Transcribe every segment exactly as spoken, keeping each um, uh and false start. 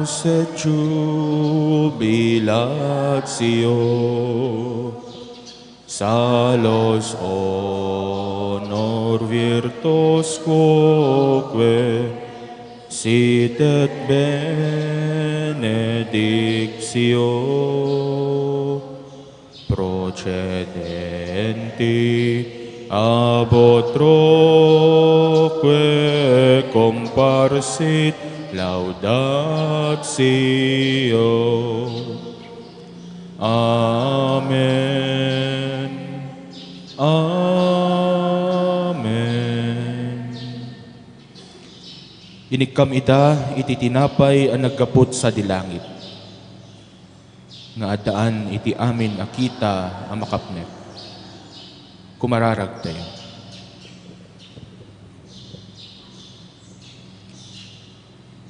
Sed jubilatio, salus honor virtus quoque, sit et benedictio, procedenti ab utroque comparsit laudatio. Amen. Amen. Inikkam ita iti tinapay a naggapu sadi langit, nga addaan iti amin a kita a makapnek. Kumararagtayo.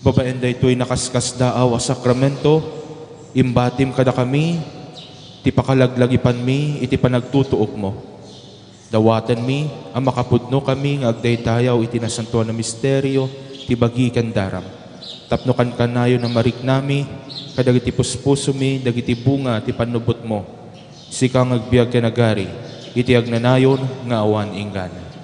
Babaen daytoy nakaskasdaaw a sakramento, imbatim kadakami ti pakalaglagipanmi iti panagtutuokmo. Dawatenmi a makapudnokami nga agdaydayaw iti nasantoan a misterio ti bagi ken daram, tapno kankanayon a mariknami kadagiti puspusomi dagiti bunga ti pannubotmo, sika nga agbiag ken agari iti agnanayon nga awan inggana.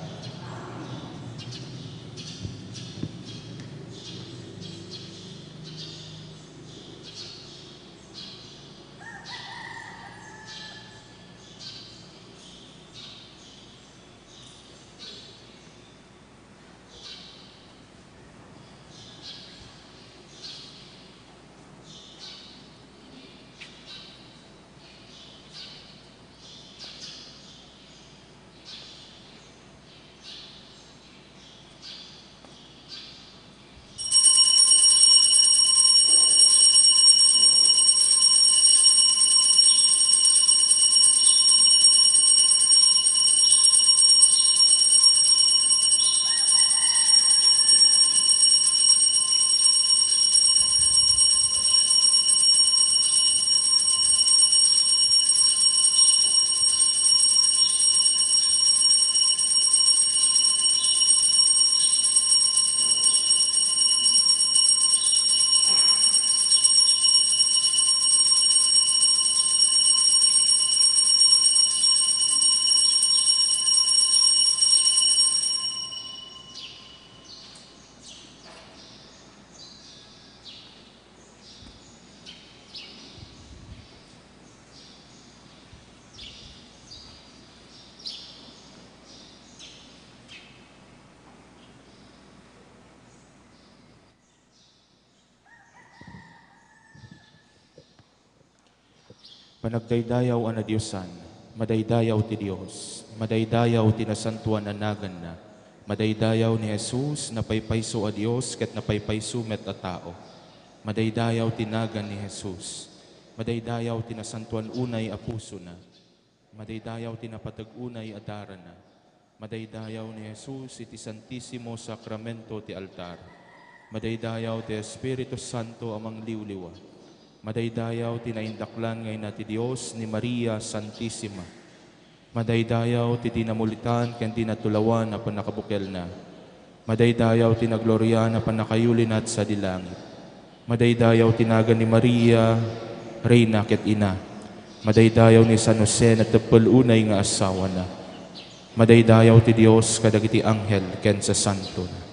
Panagdaydayaw a nadiosan, madaydayaw ti Dios, madaydayaw ti nasantoan a naganna, madaydayaw ni Jesus, napaypayso a Dios ket napaypayso met a tao. Madaydayaw ti nagan ni Jesus, madaydayaw ti nasantoan unay a pusona, madaydayaw ti napateg unay a darana, madaydayaw ni Jesus iti Santisimo Sakramento ti altar. Madaydayaw ti Espiritu Santo a mangliwliwa. Madaydayaw ti naindaklan nga ina ti Dios ni Maria Santisima. Madaydayaw ti dinamulitan ken dinatulawan a pannakabukelna. Madaydayaw ti naglorian a pannakayulinat sadi langit. Madaydayaw ti nagan ni Maria, Reyna ket Ina. Madaydayaw ni San Jose a teppel unay nga asawana. Madaydayaw ti Dios kadagiti anghel ken sasantona.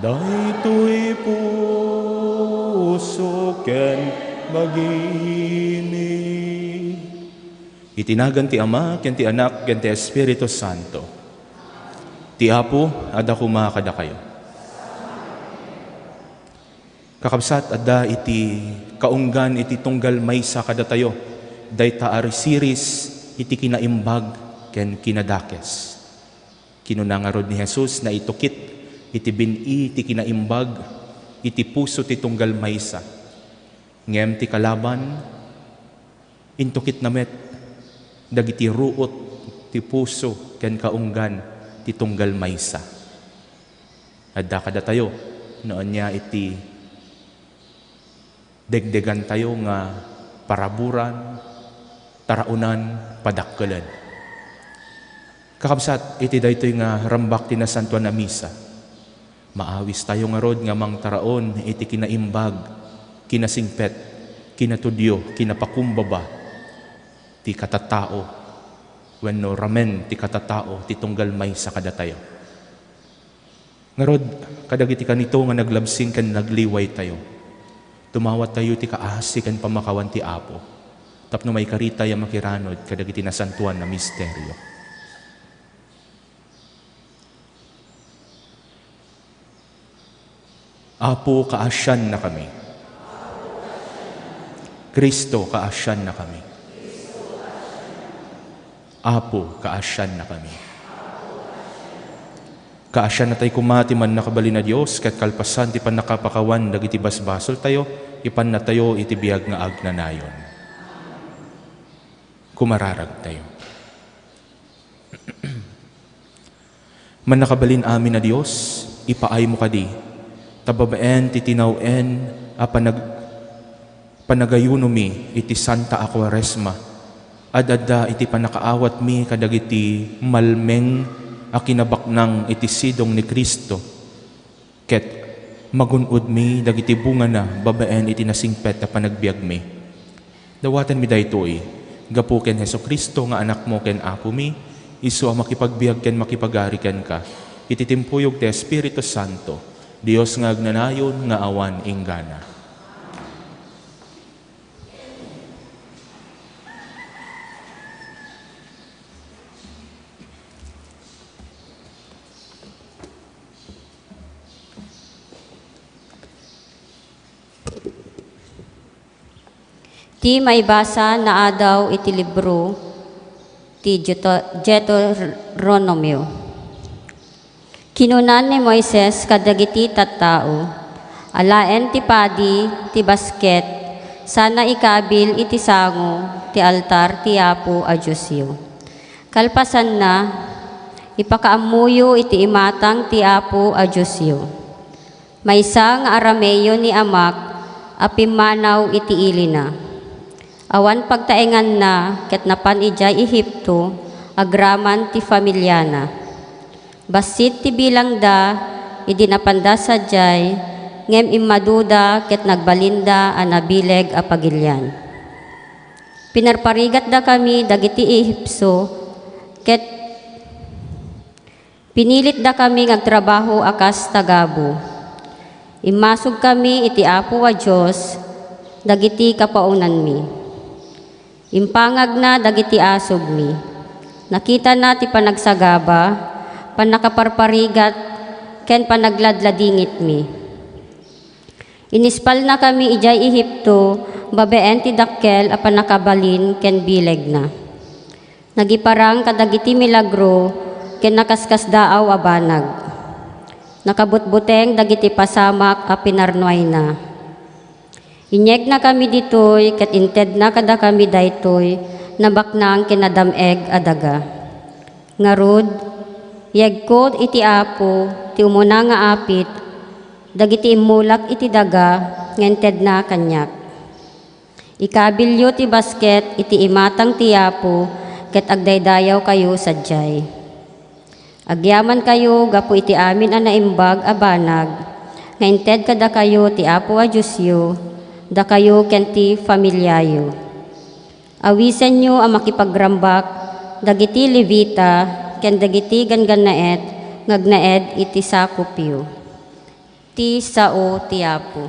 Daytoy puso ken bagimi. Iti nagan ti Ama, ken ti Anak, ken ti Espiritu Santo. Ti Apo, adda koma kadakayo. Kakabsat, adda iti kaunggan iti tunggal maysa kadatayo, dayta a series iti kinaimbag ken kinadakes. Kinuna ngarud ni Jesus, naitukit iti bin-i ti kinaimbag iti puso ti tunggal maysa. Ngem ti kalaban, intukitna met dagiti ruot ti puso ken kaunggan ti tunggal maysa. Adda kadatayo no ania iti degdegantayo nga paraburan, taraonan, padakkelen. Kakabsat, iti daytoy nga rambak ti Nasantoan a Misa, maawistayo ngarud nga mangtaraon iti kinaimbag, kinasingpet, kinatudio, kinapakumbaba ti katatao wenno ramen ti katatao ti tunggal maysa kadatayo. Ngarud, kadagiti kanito nga naglabsing ken nagliwaytayo, tumawattayo ti kaasi ken pamakawan ti Apo tapno maikaritayo a makiranud kadagiti nasantoan a misterio. Apo, kaasiannakami. Cristo, kaasiannakami. Apo, kaasiannakami. Kaasiannatay koma ti Mannakabalin a Dios, ket kalpasan ti pannakapakawan dagiti basbasoltayo, ipannatayo iti biag nga agnanayon. Kumararagtayo. Mannakabalin amin a Dios, ipaaymo kadi, ta babaen ti tinaw-en a panag-, panagayunomi iti Santa a Kuaresma, Ad-adda iti pannakaawatmi kadagiti malmeng a kinabaknang iti sidong ni Cristo, ket magun-odmi dagiti bungana babaen iti nasingpet a panagbiagmi. Dawatenmi daytoy gapu ken Jesu-Cristo nga Anakmo ken Apomi, isu a makipagbiag ken makipagari kenka iti timpuyog ti Espiritu Santo, Dios nga agnanayon nga awan inggana. Ti maibasa naadaw iti libro ti Deuto-, Deuteronomio. Kinuna ni Moises kadagiti tattao, "Alaen ti padi ti basket sana ikabil iti sango ti altar ti Apo a Diosyo. Kalpasanna, ipakaammoyo iti imatang ti Apo a Diosyo. Maysa nga arameo ni amak a pimmanaw iti ilina. Awan pagtaenganna ket napan idiay Egipto agraman ti familiana. Bassit ti bilangda idi napanda sadiay, ngem immadoda ket nagbalinda a nabileg a pagilian. Pinarparigatdakami dagiti Egipcio ket pinilitdakami nga agtrabaho a kas tagabu. Immasogkami iti Apo a Dios dagiti kapuonanmi. Impangagna dagiti asugmi. Nakitana ti panagsagaba, pannakaparparigat, ken panagladladingitmi. Inispalnakami idiay Egipto babaen ti dakkel a pannakabalin ken bilegna. Nagiparang kadagiti milagro ken nakaskasdaaw a banag. Nakabutbuteng dagiti pasamak a pinarnuayna. Inyegnakami ditoy ket intedna kadakami daytoy nabaknang ken nadam-eg a daga. Ngarud, yegko iti Apo ti umuna nga apit dagiti immulak iti daga nga intedna kaniak. Ikabilyo ti basket iti imatang ti Apo ket agdaydayawkayo sadiay. Agyamankayo gapu iti amin a naimbag a banag nga inted kadakayo ti Apo a Diosyo, dakayo ken ti familiayo. Awisenyo a makipagrambak dagiti Levita ken dagiti ganggannaet nga agnaed iti sakopyo. Ti sao ti Apo.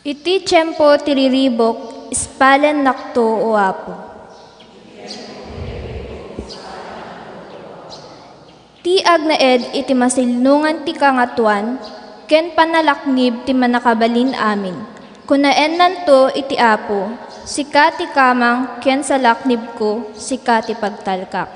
Iti tiempo ti riribuk, ispalennakto, O Apo. Ti agnaed iti masilnongan ti Kangatoan ken pannalaknib ti Mannakabalin-amin. Kunaennanto iti Apo, "Sika ti kamang ken salaknibko, sika ti pagtalkak."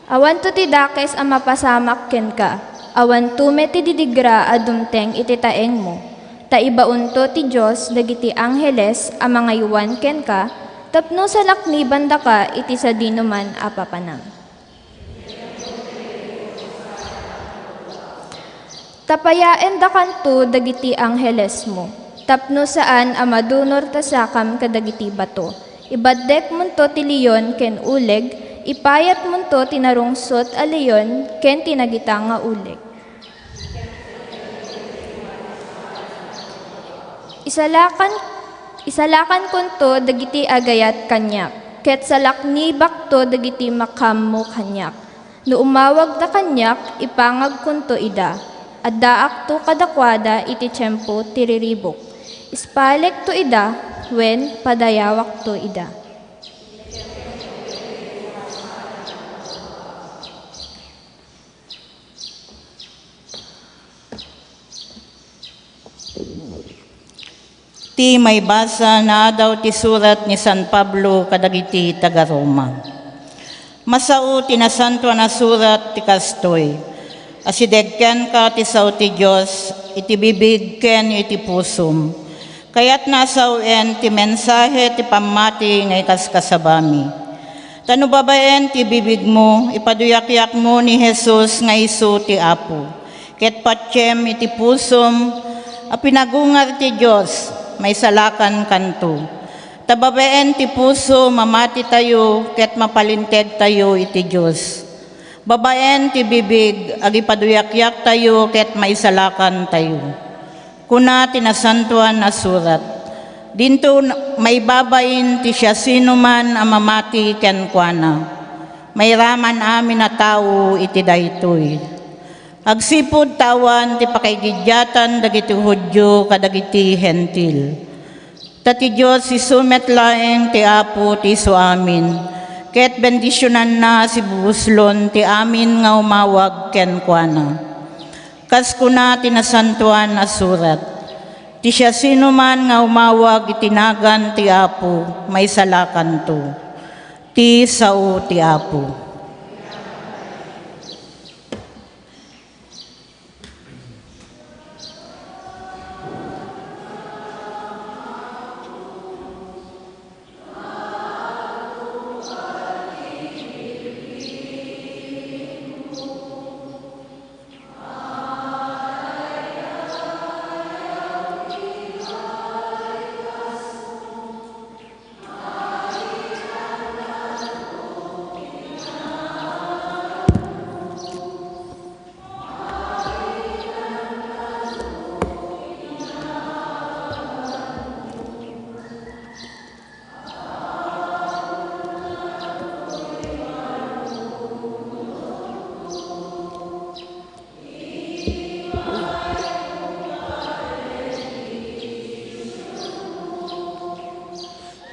Awanto ti dakes a mapasamak kenka, awanto met ti didigra a dumteng iti taengmo, ta ibaonto ti Dios dagiti angheles a mangaywan kenka tapno salaknibandaka iti sadinoman a papanam. Tapayaendakanto dagiti anghelesmo, tapno saan a madunor ta sakam kadagiti bato. Ibaddekmonto ti leon ken uleg, ipayatmonto ti narungsot a leon ken ti nagitang nga uleg. Isalakan, isalakankonto dagiti agayat kaniak, ket salaknibakto dagiti makaammo kaniak. No umawagda kaniak, ipangagkonto ida. Addaakto kadakuada iti tiempo ti riribuk. Ispalekto ida, wen padayawakto ida. Ti maibasa naadaw ti surat ni San Pablo kadagiti taga-Roma. Masao ti Nasantoan a Surat ti kastoy, "Asideg kenka ti sao ti Dios iti bibig ken iti pusom." Kayatna a sawen ti mensahe ti pammati nga ikaskasabami. Ta no babaen ti bibigmo, ipaduyakyakmo ni Jesus nga isu ti Apo, ket patiem iti pusom a pinagungar ti Dios, maisalakankanto. Ta babaen ti puso, mamatitayo, ket mapalintegtayo iti Dios. Babaen ti bibig, agipaduyakyaktayo, ket maisalakantayo. Kuna ti Nasantoan a Surat, "Dinto maibabain ti siasinoman a mamati kenkuana." Mairaman amin a tao iti daytoy. Agsipud ta awan ti pakaigidiatan dagiti Judio kadagiti Hentil. Ta ti Dios isu met laeng ti Apo ti isu amin, ket bendisionanna sibubuslon ti amin nga umawag kenkuana. Kas kuna ti Nasantoan a Surat, "Ti siasinoman nga umawag iti nagan ti Apo, maisalakanto." Ti sao ti Apo.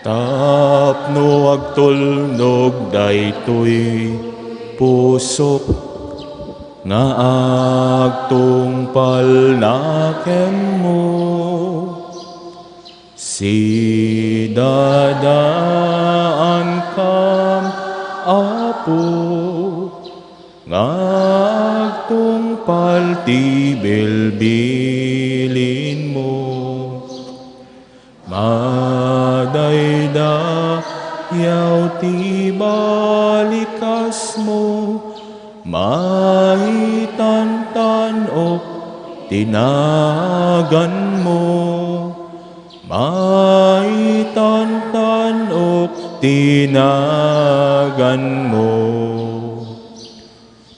Tapno agtulnog daytoy pusok nga agtungpalna kenmo, sidadaankam, Apo, nga agtungpal ti bilbilinmo. Madaydayaw ti balikasmo, maitantan-ok ti naganmo. Maitantan-ok ti naganmo.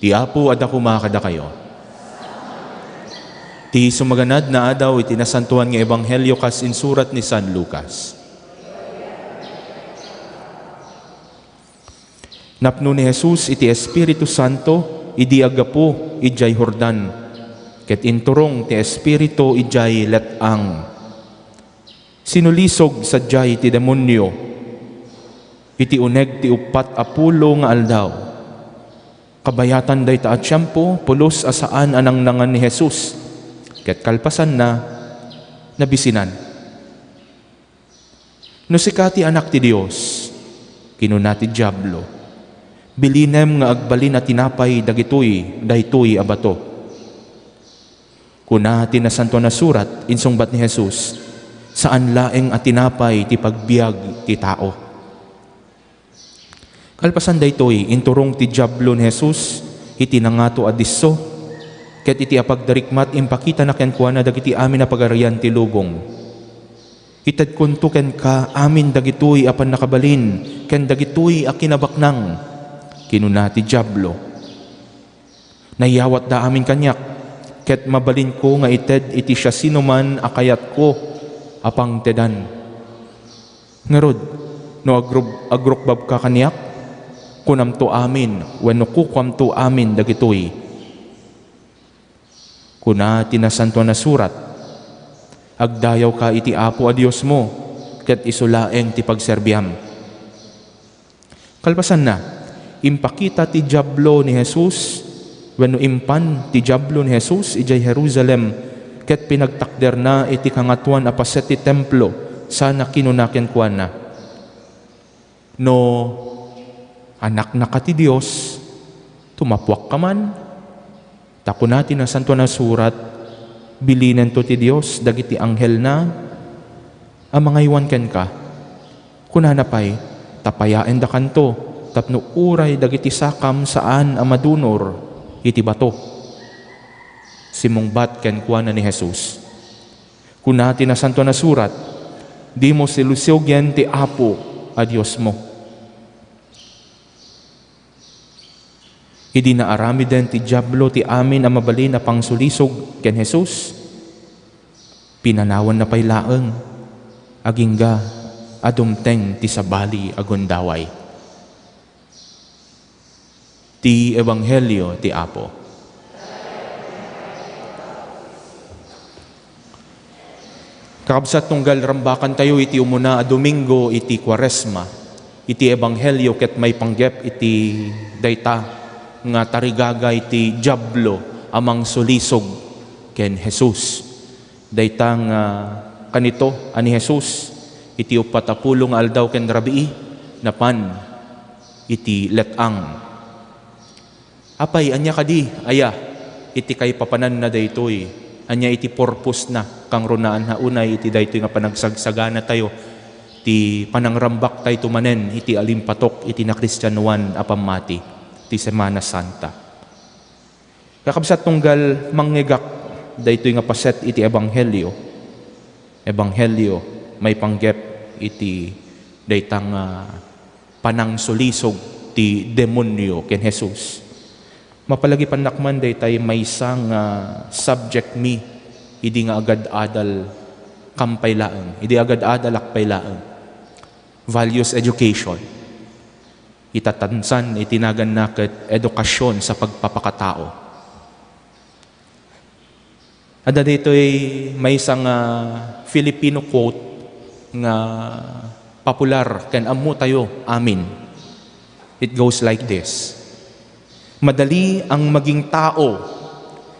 Ti Apo adda koma kadakayo. Ti sumaganad nga adaw iti Nasantoan nga Ebanghelio kas insurat ni San Lucas. Napno ni Jesus iti Espiritu Santo idi aggapu idiay Jordan, ket inturong ti Espiritu idiay let-ang. Sinulisog sadiay ti demonio iti uneg ti uppat a pulo nga aldaw. Kabayatan dayta a tiempo, pulos a saan a nangnangan ni Jesus, ket kalpasanna, nabisinan. "No sika ti Anak ti Dios," kinuna ti Diablo, "bilinem nga agbalin a tinapay dagitoy, daytoy a bato." Kuna ti Nasantoan a Surat, insungbat ni Jesus, "Saan laeng a tinapay ti pagbiag ti tao." Kalpasan daytoy, inturong ti Diablo ni Jesus iti nangato a disso, ket iti apagdarikmat, impakitana kenkuana dagiti amin a pagarian ti lubong. "Itedkonto kenka amin dagitoy a pannakabalin ken dagitoy a kinabaknang," kinuna ti Diablo. "Naiyawatda amin kaniak, ket mabalinko nga ited iti siasinoman a kayatko a pangtedan. Ngarud, no agrub-, agrukbabka kaniak, kunamto amin wenno kukuamto amin dagitoy." Kuna ti Nasantoan a Surat, "Agdayawka iti Apo a Diosmo, ket isu laeng ti pagserbiam." Kalpasanna, impakita ti Diablo ni Jesus, wenno impan ti Diablo ni Jesus idiay Jerusalem, ket pinagtakderna iti Kangatoan a Paset ti Templo, sana kinuna kenkuana, "No Anaknaka ti Dios, tumapuakka man. Ta kuna ti Nasantoan a Surat, 'Bilinento ti Dios dagiti anghelna a mangaywan kenka.' Kunana pay, 'Tapayaendakanto Tapno uray dagiti sakam saan a madunor iti bato. Simmungbat kenkuana ni Jesus, kuna ti Nasantoan a Surat, "Dimo sulisogen ti Apo a Diosmo." Idi naaramiden ti Diablo ti amin a mabalin a pangsulisog ken Jesus, pinanawanna pay laeng, agingga a dumteng ti sabali a gundaway. Ti Ebanghelio ti Apo. Kakabsat, tunggal rambakantayo iti umuna a Domingo iti Kuaresma, iti Ebanghelio ket maipanggep iti dayta nga tarigagay ti Diablo a mangsulisog ken Jesus. Dayta nga kanito a ni Jesus, iti uppat a pulo nga aldaw ken rabii, napan iti let-ang. Apay, ania kadi, aya, iti kaipapananna daytoy? Ania iti purpose-na? Kangrunaan ha unay iti daytoy nga panagsagsaganatayo, ti panangrambak tayo manen iti alimpatok iti nakristianoan a pammati, ti Semana Santa. Kakabsat, tunggal mangngegak daytoy nga paset iti ebanghelio, ebanghelio maipanggep iti dayta nga panangsulisog ti demonio ken Jesus. Mapalagipannak man daytay maysa nga subject mi idi nga agad-adal kam pay laeng, idi agad-adalak pay laeng. Values education. Itatansan iti naganna ket edukasyon sa pagpapakatao. Adda ditoy maysa nga Filipino quote nga popular ken ammotayo amin. It goes like this, "Madali ang maging tao,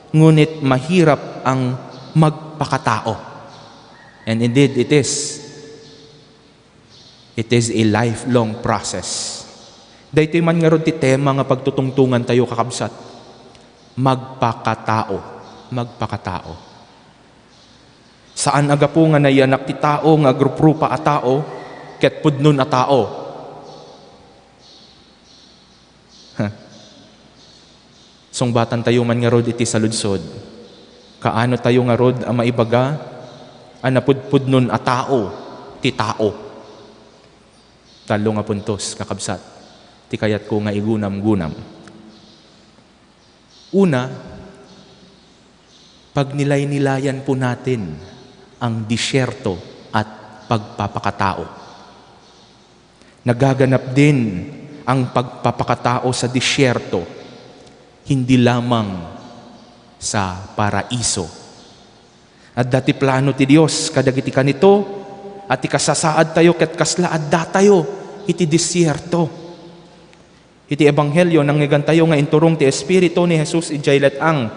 ngunit mahirap ang magpakatao." And indeed, it is. It is a lifelong process. Daytoy man ngarud ti tema nga pagtutungtungan tayo, kakabsat. Magpakatao. Magpakatao. Saan a gapu nga naiyanak ti tao nga agruprupa a tao ket pudnon a tao. Ha. Sungbatantayo man ngarud iti saludsod. Kaano tayo ngarud a maibaga a napudpudnon a tao ti tao? Tallo nga puntos, kakabsat, ti kayatko nga igunamgunam. Una, pagnilaynilayan po natin ang disyerto at pagpapakatao. Nagaganap din ang pagpapakatao sa disyerto, hindi lamang sa paraiso. Adda ti plano ti Dios kadagiti kanito, a ti kasasaadtayo ket kasla addatayo iti desierto. Iti Ebanghelio, nangngegantayo nga inturong ti Espiritu ni Jesus idiay let-ang.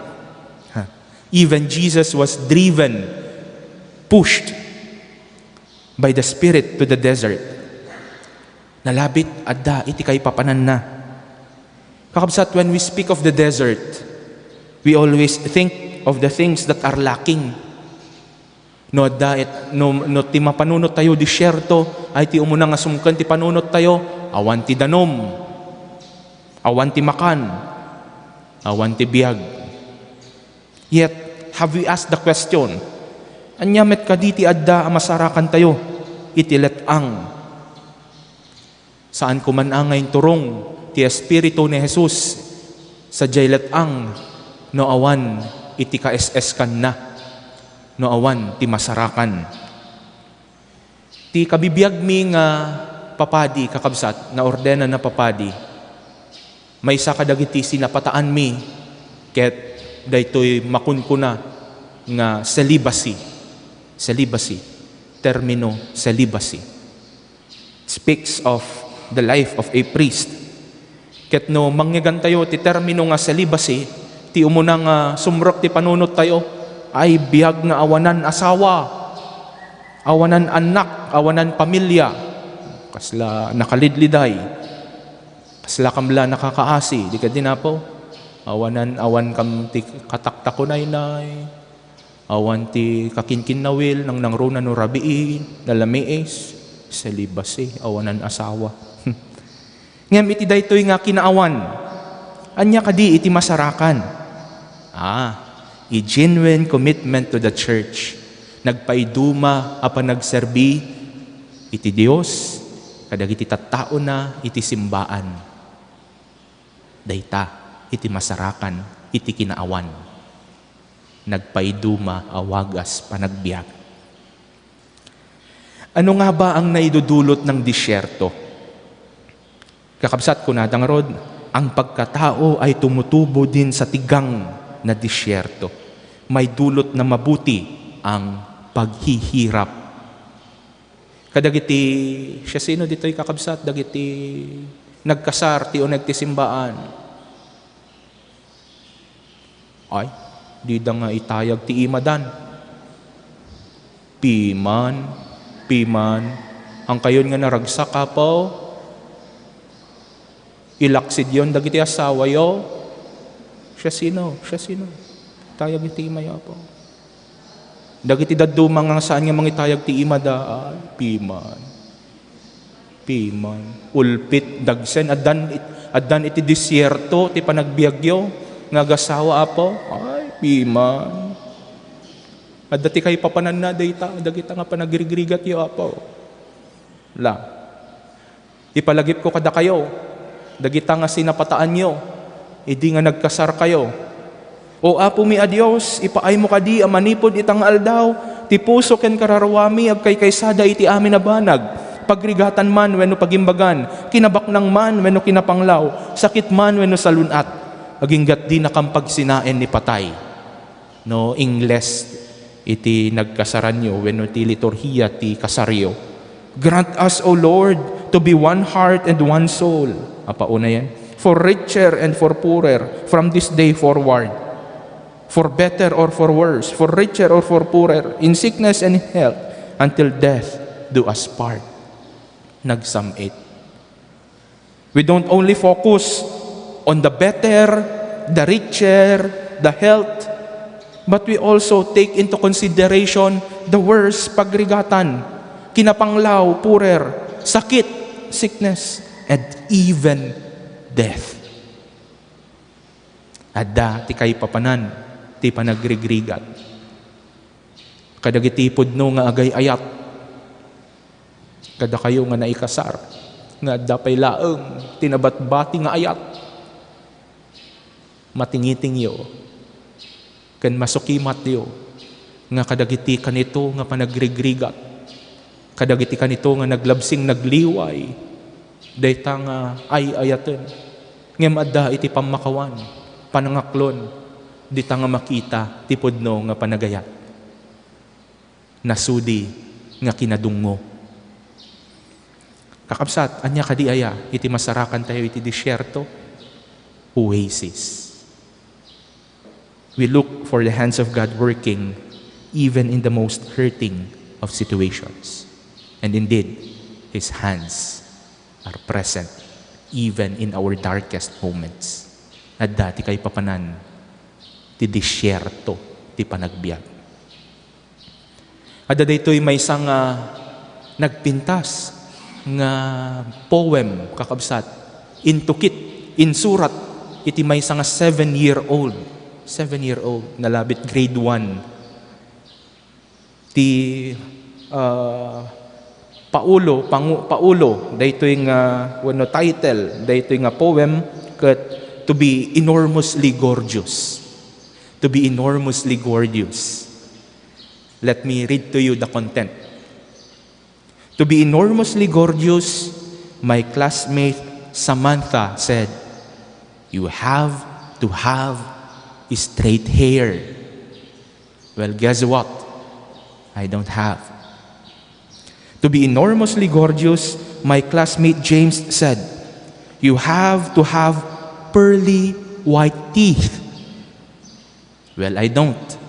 Ha. Even Jesus was driven, pushed by the Spirit to the desert. Nalabit adda iti kaipapananna. Kakabsat, when we speak of the desert, we always think of the things that are lacking. No adda et-, no, no ti mapanunot tayo, disyerto, ay ti umuna nga sumken ti panunot tayo, awan ti danum, awan ti makan, awan ti biag. Yet, have we asked the question, ania met kadi ti adda a masarakan tayo iti let-ang? Saan ko man a nga inturong ti Espiritu ni Jesus sadiay let-ang no awan iti kaes-eskanna, no awan ti masarakan. Ti kabibiagmi nga papadi, kakabsat, naordenan a papadi, maysa kadagiti sinapataanmi ket daytoy makunkuna nga celibacy. Celibacy. Termino celibacy speaks of the life of a priest. Ket no mangngeggantayo ti termino nga celibacy, ti umuna nga sumrek ti panunottayo ay biag nga awanan asawa, awanan annak, awanan pamilya. Kasla nakalidliday. Kasla kam la nakakaasi, di kadi, Apo? Awanan, awan kam ti kataktakunaynay. Awan ti kakinkinnawil, nangnangruna no rabii, nalamiis, celibacy, awanan asawa. Ngem iti daytoy nga kinaawan, ania kadi iti masarakan? Ah, a genuine commitment to the church. Nagpaiduma a panagserbi iti Dios kadagiti tattaona iti simbaan. Dayta iti masarakan iti kinaawan. Nagpaiduma a wagas panagbiag. Ano nga ba ang naidudulot ng disyerto? Kakabsat, kunada ngarud, ang pagkatao ay tumutubo din sa tigang na disyerto. May dulot na mabuti ang paghihirap. Kadagiti, siasino ditoy, kakabsat? Dagiti nagkasar ti uneg ti simbaan. Ay, dida nga itayag ti imadan. Piman, piman, angkayon nga naragsak, Apo? Ilaksidyon dagiti asawayo? Siasino? Siasino? Itayag iti imayo, Apo. Dagiti dadduma nga saan nga mangitayag ti imada, ay, piman. Piman. Ulpit, dagsen, addan it-, addan iti desierto ti panagbiagyo nga agasawa, Apo? Ay, piman. Adda ti kaipapananna dayta, dagita nga panagrigrigatyo, Apo. La. Ipalagipko kadakayo, dagita nga sinapataanyo, idi nga nagkasarkayo. O Apomi a Dios, ipaaymo kadi a manipud ita nga aldaw, ti puso ken kararuami agkaykaysada iti amin a banag, pagrigatan man wenno pagimbagan, kinabaknang man wenno kinapanglaw, sakit man wenno salun-at, aginggat dinakam pagsinaen ni patay. No ingles iti nagkasaranyo wenno ti liturhiya ti kasaryo. Grant us, O Lord, to be one heart and one soul. Apo, unayen. For richer and for poorer from this day forward. For better or for worse, for richer or for poorer, in sickness and health, until death do us part. Nagsam-it. We don't only focus on the better, the richer, the health, but we also take into consideration the worse, pagrigatan, kinapanglaw, poorer, sakit, sickness, and even death. Adda ti kaipapanan ti panagrigrigat kadagiti pudno nga agay-ayat. Kadakayo nga naikasar, nga adda pay laeng ti nabatbati nga ayat, matingitingyo ken masukimatyo nga kadagiti kanito nga panagrigrigat, kadagiti kanito nga naglabsing nagliway, dayta nga ay-ayaten, ngem adda iti pammakawan, panangaklon, dita nga makita ti pudno nga panagayat. Nasudi nga kinadungngo. Kakabsat, ania kadi aya iti masarakantayo iti desierto? Oasis. We look for the hands of God working even in the most hurting of situations. And indeed, His hands are present even in our darkest moments. Adda ti kaipapanan ti desierto ti panagbiag. Adda daytoy maysa nga nagpintas nga poem, kakabsat, intukit, insurat iti maysa nga seven-year-old. Seven-year-old, nalabit grade one. Ti, ah, paulo, pangu-, paulo, daytoy nga, wenno title, daytoy nga poem, ket To Be Enormously Gorgeous. To Be Enormously Gorgeous. Let me read to you the content. To be enormously gorgeous, my classmate Samantha said, "You have to have straight hair." Well, guess what? I don't have. To be enormously gorgeous, my classmate James said, "You have to have pearly white teeth." Well, I don't.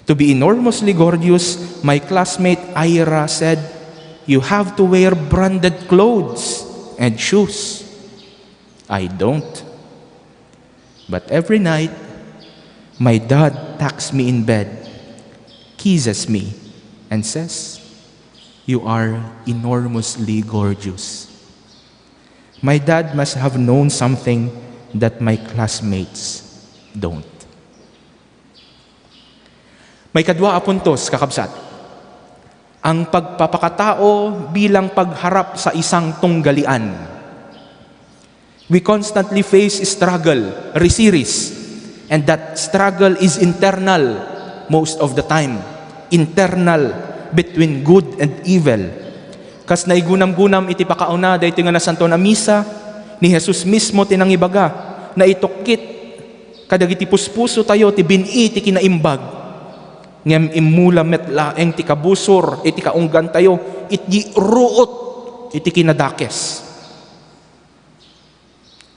To be enormously gorgeous, my classmate Ira said, "You have to wear branded clothes and shoes." I don't. But every night, my dad tucks me in bed, kisses me, and says, "You are enormously gorgeous." My dad must have known something that my classmates don't. May kadua a puntos, kakabsat. Ang pagpapakatao bilang pagharap sa isang tunggalian. We constantly face struggle, risiris, and that struggle is internal most of the time. Internal between good and evil. Kas naigunam-gunam iti pakauna, daytoy nga nasanton a misa, ni Jesus mismo ti nangibaga, naitukkit kadagiti puspuso tayo ti bin-i ti kinaimbag. Ngem immula met laeng ti kabusor iti kaunggan tayo, iti ruot iti kinadakes.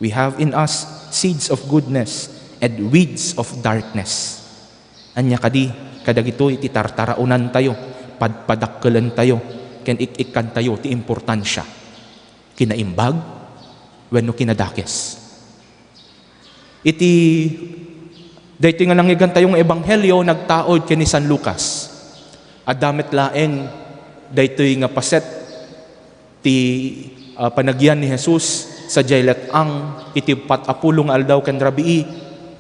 We have in us seeds of goodness and weeds of darkness. Ania kadi, kadagitoy ti tartaraonan tayo, padpadakkelentayo, ken ik-ikkantayo ti importansia. Kinaimbag wenno kinadakes. Iti daytoy nga nangngegantayo nga ebanghelio, nagtaud ken ni San Lucas. Adda met laeng daytoy nga paset ti, ah, panagyan ni Jesus sadiay let-ang iti uppat a pulo nga aldaw ken rabii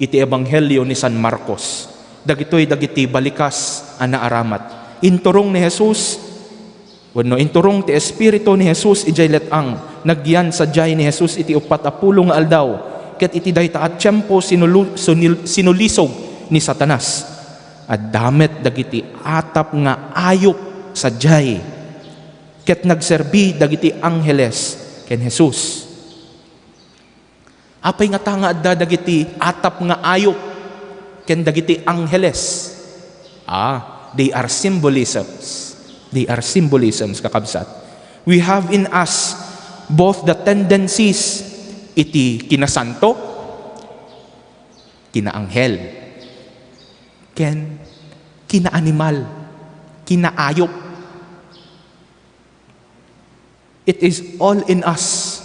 iti ebanghelio ni San Marcos. Dagitoy dagiti balikas a naaramat. Inturong ni Jesus wenno inturong ti Espiritu ni Jesus idiay let-ang. Nagyan sadiay ni Jesus iti uppat a pulo nga aldaw, ket iti dayta a tiempo sinulu-, sunil-, sinulisog ni Satanas. Adda met dagiti atap nga ayup sadiay, ket nagserbi dagiti angheles ken Jesus. Apay ngata nga adda dagiti atap nga ayup ken dagiti angheles? Ah, they are symbolisms. They are symbolisms, kakabsat. We have in us both the tendencies iti kinasanto, kinaanghel, ken kinaanimal, kinaayup. It is all in us,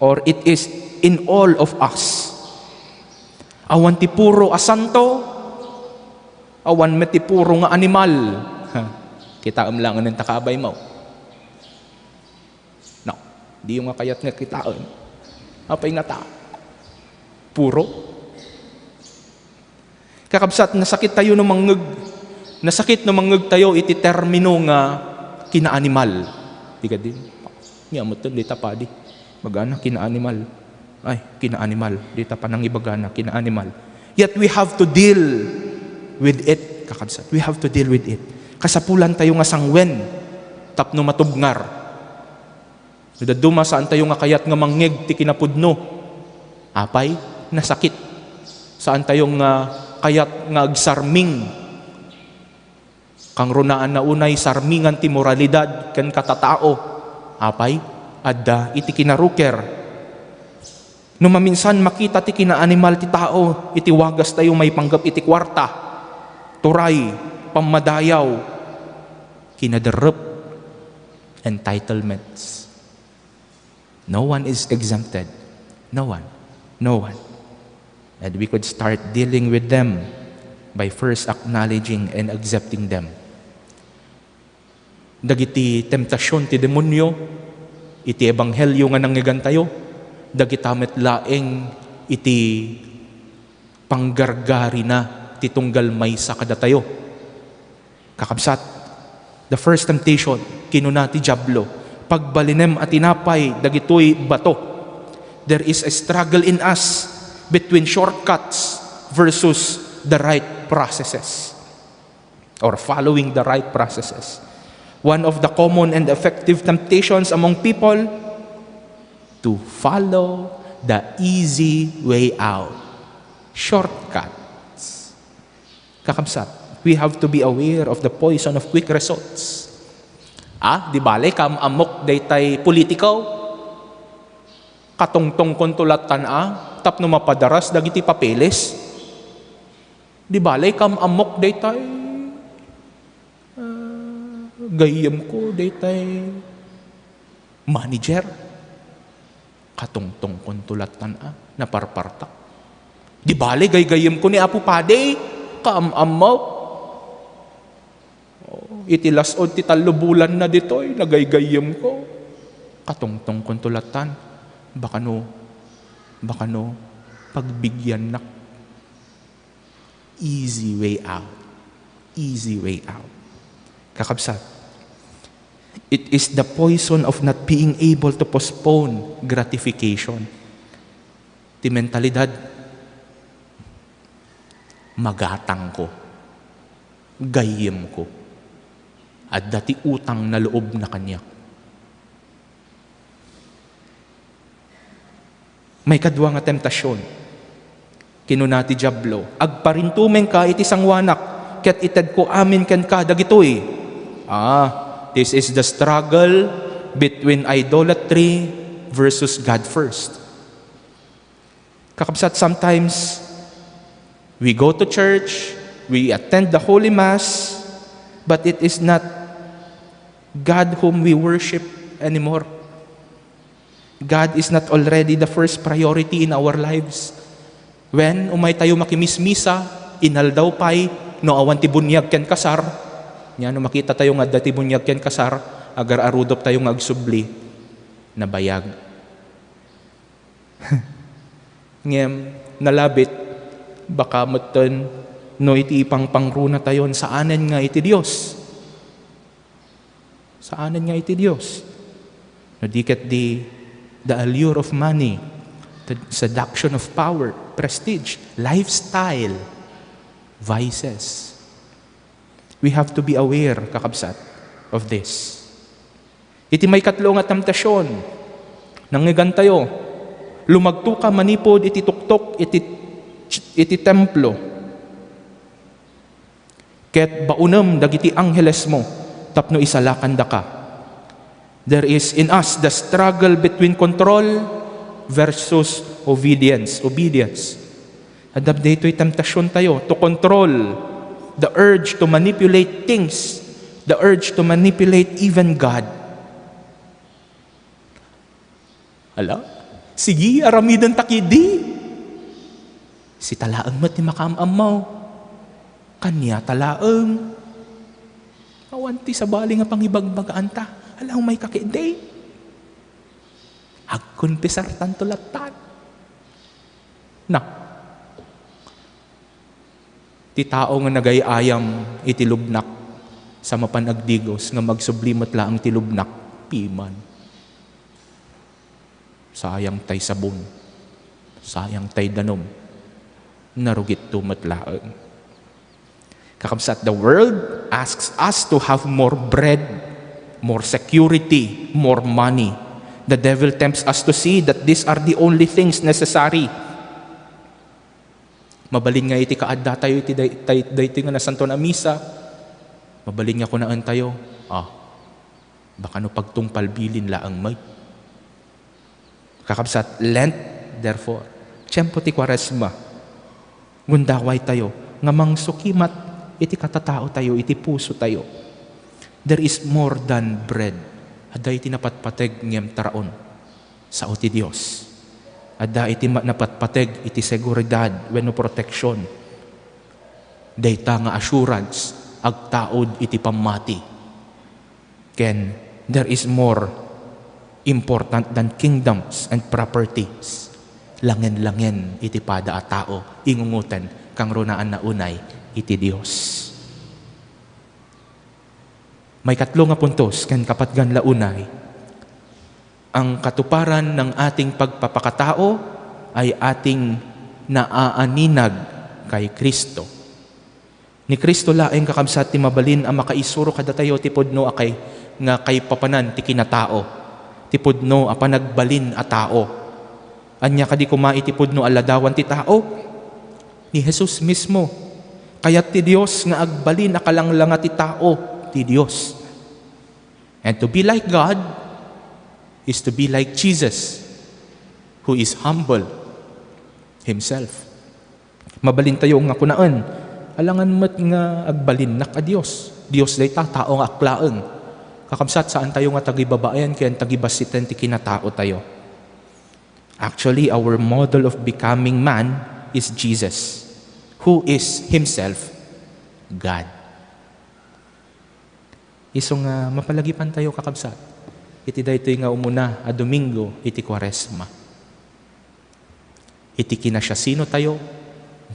or it is in all of us. Awan ti puro a santo, awan met ti puro nga animal. Ha, kitaem laeng ta kaabay mo. No, diyo nga kayat nga kitaen. Apay ngata? Puro? Kakabsat, nasakit tayo no mangngeg. Nasakit no mangngeg tayo iti termino nga kinaanimal. Di kadi? Nia metten dita padi. Magana kinaanimal. Ay, kinaanimal. Dita panangibagana, kinaanimal. Yet we have to deal with it, kakabsat. We have to deal with it. Kasapulan tayo nga sangwen tapno matubngar. No dadduma, saan tayo nga kayat nga mangngeg ti kinapudno. Apay, nasakit. Saan tayo nga kayat nga agsarming. Kangrunaan na unay sarmingan ti moralidad ken katatao. Apay, adda iti kinaruker. No maminsan makita ti kinaanimal ti tao iti wagas tayo maipanggep iti kuarta, turay, pammadayaw, kinaderrep, entitlements. No one is exempted. No one. No one. And we could start dealing with them by first acknowledging and accepting them. Dagiti temptasion ti demonio iti ebanghelio nga nangngegentayo, dagita met laeng iti panggargarina ti tunggal maysa kadatayo. Kakabsat, the first temptation, kinuna ti Diablo, "Pagbalinem a tinapay dagitoy bato." There is a struggle in us between shortcuts versus the right processes, or following the right processes. One of the common and effective temptations among people, to follow the easy way out. Shortcuts. Kakabsat, we have to be aware of the poison of quick results. Ah, di bale, kaam-ammok daytay politiko? Katungtongkonto lattan a, tapno mapadaras dagiti papeles. Di bale, kaam-ammok daytay, ah, gayyemko daytay manager. Katungtongkonto lattan a, naparpartak. Di bale, gaygayyemko ni Apo Padi, kaam-ammok. Oh, iti las-ud ti tallo bulanna ditoy, nagaygayyemko. Katungtongkonto lattan, baka no, baka no, pagbigyannak. Easy way out. Easy way out. Kakabsat, it is the poison of not being able to postpone gratification. Ti mentalidad, magatangko, gayyemko, adda ti utang na loob na kaniak. Maikadua nga temptasion, kinuna ti Diablo, "Agparintumengka iti sangoanak, ket itedko amin kenka dagitoy." Ah, this is the struggle between idolatry versus God first. Kakabsat, sometimes we go to church, we attend the Holy Mass, but it is not God whom we worship anymore. God is not already the first priority in our lives. When umay tayo makimismisa, inaldaw pay, no awan ti bunyag ken kasar, nia no makita tayo nga adda ti bunyag ken kasar, agar-arudop tayo nga agsubli, nabayag. Ngem, nalabit, baka metten no iti ipangpangruna tayon saanen nga iti Dios. Saanen nga iti Dios. No di ket di the allure of money, the seduction of power, prestige, lifestyle, vices. We have to be aware, kakabsat, of this. Iti maikatlo nga temptasion, nangngegantayo, lumagtoka manipud iti tuktok iti, iti templo. Ket baonem dagiti anghelesmo tapno isalakandaka. There is in us the struggle between control versus obedience. Obedience. Adda daytoy temptasion tayo to control, the urge to manipulate things, the urge to manipulate even God. Ala, sige, aramiden ta kidi. Sita laeng met ti makaam-ammo. Kaniata laeng. Awan ti sabali nga pangibagbagaanta. Ala, umay ka ketdi. Agkonfesartanto lattan. Na, ti tao nga nagay-ayam iti lubnak, sa mapan agdigos nga magsubli met laeng ti lubnak, piman. Sayang tay sabon, sayang tay danum, narugitto met laeng. Kakabsat, the world asks us to have more bread, more security, more money. The devil tempts us to see that these are the only things necessary. Mabalin nga iti kaaddatayo iti day-, day-, daytoy nga nasantoan a misa, mabalin nga kunaentayo, "Ah, baka no pagtungpal bilin laeng met." Kakabsat, Lent, therefore, tiempo ti Kuaresma. Gundawaytayo nga mangsukimat iti katataotayo, iti pusotayo. There is more than bread. Adda iti napatpateg ngem taraon. Sao ti Dios. Adda iti ma-, napatpateg iti seguridad wenno proteksyon. Dayta nga assurance agtaud iti pammati. Ken, there is more important than kingdoms and properties. Langen-langen iti pada a tao, ingungoten, kangrunaanna unay iti Dios. Maikatlo nga puntos, ken kapatgan la unay, ang katuparan ng ating pagpapakatao ay ating naaaninag kay Kristo. Ni Cristo laeng, kakabsat, ti mabalin a makaisuro kadatayo ti pudno a kay-, nga kaipapanan ti kinatao, ti pudno a panagbalin a tao. Ania kadi koma iti pudno a ladawan ti tao? Ni Jesus mismo. Kayat ti Dios nga agbalin a kalanglanga ti tao, ti Dios. And to be like God is to be like Jesus, who is humble himself. Mabalintayo nga kunaen, alangan met nga agbalinnak a Dios. Dios dayta, tao nga aklaeng. Kakabsat, saantayo nga tagibabaen ken tagibassiten ti kinataotayo. Actually, our model of becoming man is Jesus, who is himself God. Isu nga mapalagipantayo, kakabsat, Iti daytoy nga umuna a Domingo iti Kuaresma. Iti kinasiasinotayo,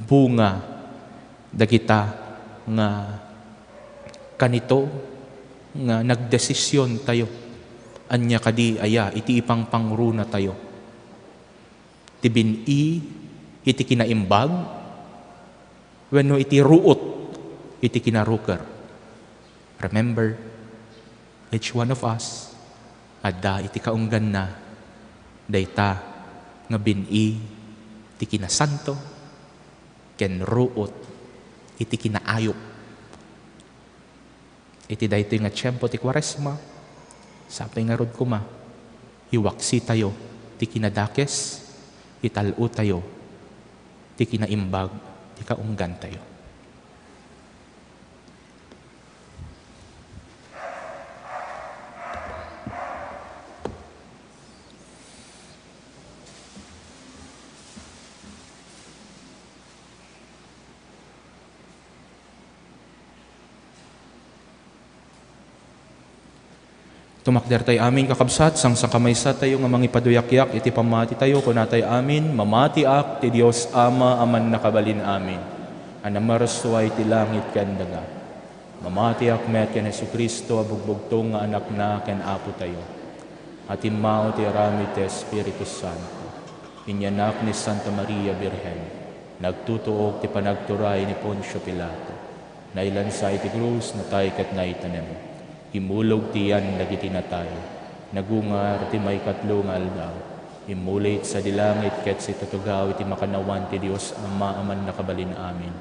bunga dagita nga kanito nga nagdesisiontayo. Ania kadi aya iti ipangpangrunatayo? Ti bin-i iti kinaimbag wenno iti ruot iti kinaruker? Remember, each one of us adda iti kaungganna dayta nga bin-i ti kinasanto ken ruot iti kinaayup. Iti daytoy nga tiempo ti Kuaresma, sapay ngarud koma, iwaksitayo ti kinadakes, ital-otayo ti kinaimbag ti kaunggantayo. Tumakdertay amin, kakabsat, sangsangkamaysatayo nga mangipaduyakyak iti pammatitayo, kunatay amin, "Mamatiak ti Dios Ama a Mannakabalin-amin, a namarsuay ti langit ken daga. Mamatiak met ken Jesu-Cristo a bugbugtong nga Anakna ken Apotayo, a timmao ti aramid ti Espiritu Santo, inyanak ni Santa Maria Birhen, nagtutuok ti panagturay ni Poncio Pilato, nailansa iti krus, natay ket naitanem. Immulog ti yan dagiti natay. Nagungar ti maikatlo nga aldaw. Immulit sadi langit ket situtugaw iti makannawan ti Dios Ama a Mannakabalin-amin.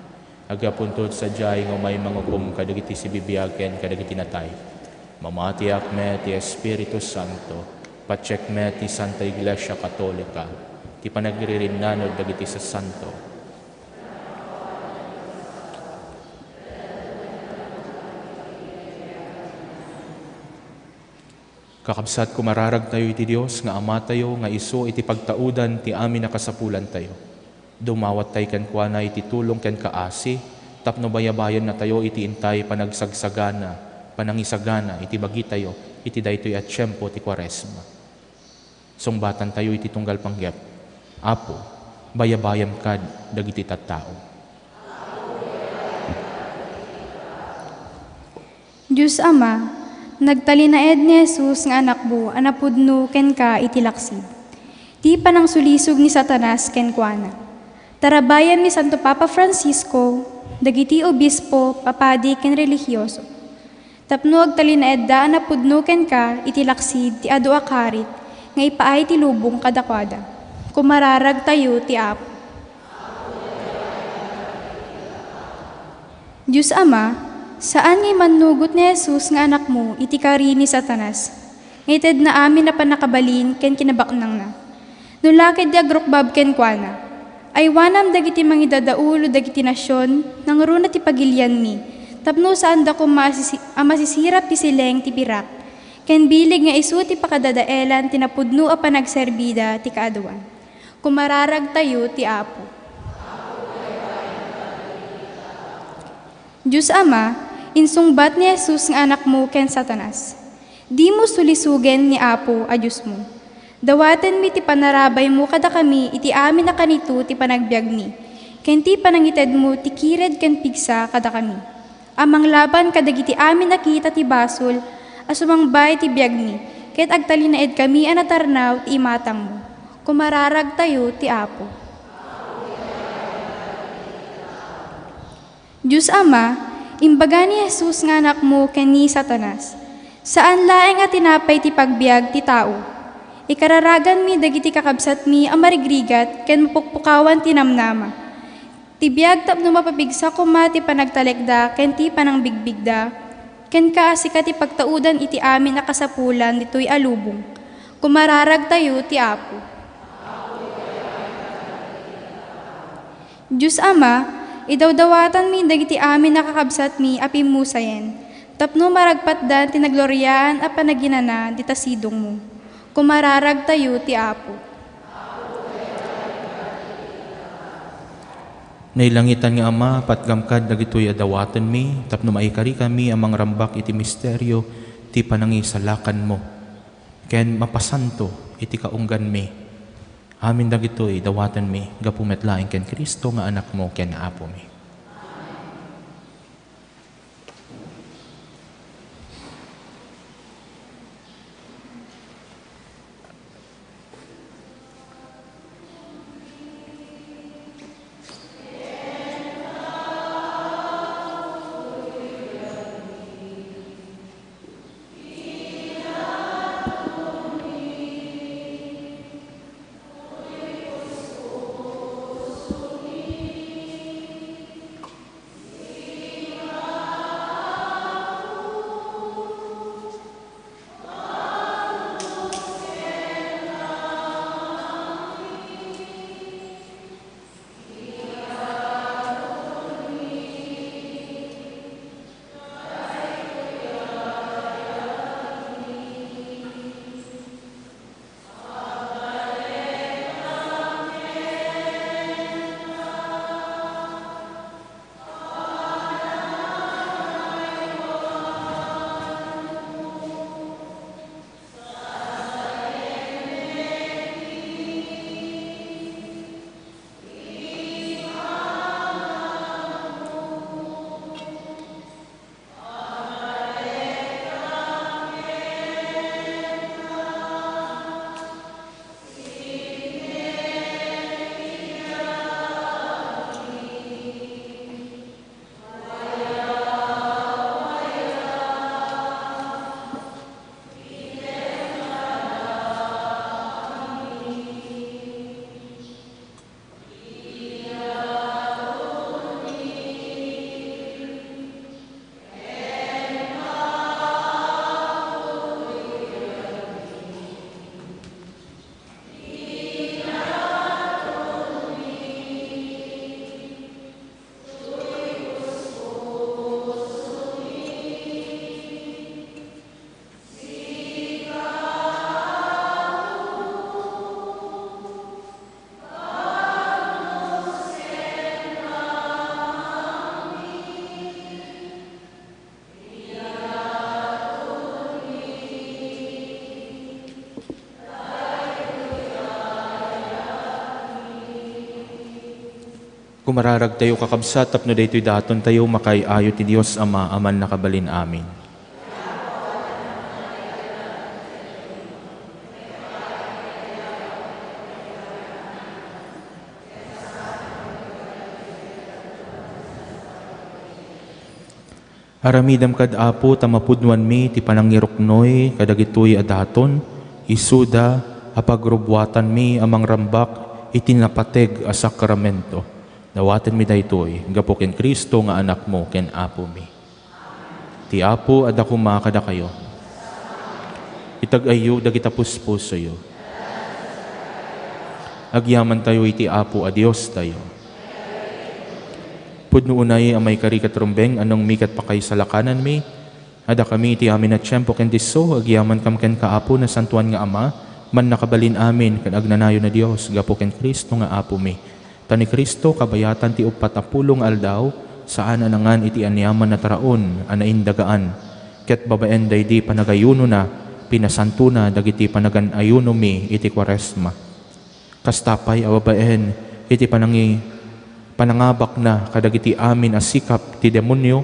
Aggapunto sadiay nga umay mangukom kadagiti sibibiag ken kadagiti natay. Mamatiak met ti Espiritu Santo, patiek met ti Santa Iglesia Katolika, ti panagririnnanod dagiti sasanto." Kakabsat, kumararagtayo iti Dios nga Amatayo nga isu iti pagtaudan ti amin a kasapulantayo. Dumawattayo kenkuana iti tulong ken kaasi tapno bayabayannatayo iti intay panagsagsagana, panangisagana iti bagitayo iti daytoy a tiempo ti Kuaresma. Sungbatantayo iti tunggal panggep. Apo, bayabayam kad dagiti tattao. Dios Ama, nagtalinaed ni Jesus nga Anakmo a napudno kenka iti laksid ti panangsulisog ni Satanas kenkuana. Tarabayan ni Santo Papa Francisco dagiti obispo, papadi, ken relihioso tapno agtalinaedda a napudno kenka iti laksid ti adu a karit nga ipaay ti lubong kadakuada. Kumararagtayo ti Apo. Dios Ama, saan nga imannugot ni Jesus nga Anakmo iti kari ni Satanas, nga itedna amin a pannakabalin ken kinabaknangna. No la ketdi agrukbab kenkuana, aywanam dagiti mangidadaul o dagiti nasion, nangruna ti pagilianmi, tapno saanda koma a sisi-, a masisirap ti sileng ti pirak, ken bileg nga isu ti pakadadaelan ti napudno a panagserbida ti kaaduan. Kumararagtayo ti Apo. Dios Ama, insungbat ni Jesus nga Anakmo ken Satanas. Dimo sulisogen ni Apo a Diosmo. Dawatenmi ti panarabaymo kadakami iti amin a kanito ti panagbiagmi, ken ti panangitedmo ti kired ken pigsa kadakami a manglaban kadagiti amin a kita ti basol a sumangba iti biagmi, ket agtalinaedkami a natarnaw ti imatangmo. Kumararagtayo ti Apo. Dios Ama, imbaga ni Jesus nga Anakmo ken ni Satanas, saan laeng a tinapay ti pagbiag ti tao. Ikararaganmi dagiti kakabsatmi a marigrigat ken mapukpukawan ti namnama. Ti biag tapno mapapigsa koma ti panagtalekda ken ti panangbigbigda, ken kaasika ti pagtaudan iti amin a kasapulan ditoy a lubong. Kumararagtayo ti Apo. Dios Ama, idawdawatanmi dagiti amin a kakabsatmi a pimmusayen, tapno maragpatdan ti nagloriaan a panaginana dita sidongmo. Kumararagtayo ti Apo. Nailangitan nga Ama, patgam kad dagitoy a dawatenmi, tapno maikarikami a mangrambak iti misterio ti panangisalakanmo. ken mapasanto iti kaungganmi. Amin dagitoy dawatenmi gapu met laeng ken Cristo nga Anakmo ken Apomi. Kumararagtayo, kakabsat, tapno daytoy datontayo makaay-ayo ti Dios Ama a Mannakabalin Amin. Aramidem kad, Apo, ta mapudnoanmi ti panangiruknoy kadagitoy a daton, isuda a pagrubuatanmi a mangrambak iti napateg a sakramento. Dawatenmi daytoy gapu ken Cristo nga Anakmo ken Apomi. Ti Apo adda koma kadakayo. Itag-ayyo dagita puspusoyo. Agyamantayo iti Apo a Diostayo. Pudno unay a maikari ket rumbeng a nangmi ket pakaisalakananmi, a dakami iti amin a tiempo ken disso, agyamankam kenka, Apo, nasantoan nga Ama, Mannakabalin Amin ken agnanayon a Dios, gapu ken Cristo nga Apomi. Ta ni Cristo, kabayatan ti uppat a pulo nga aldaw, saan a nangan iti aniaman a taraon a naindagaan, ket babaen daydi panagayunona, pinasantona dagiti panagan-ayunomi iti Kuaresma. Kasta pay a babaen iti panangi-, panangabakna kadagiti amin a sikap ti demonio,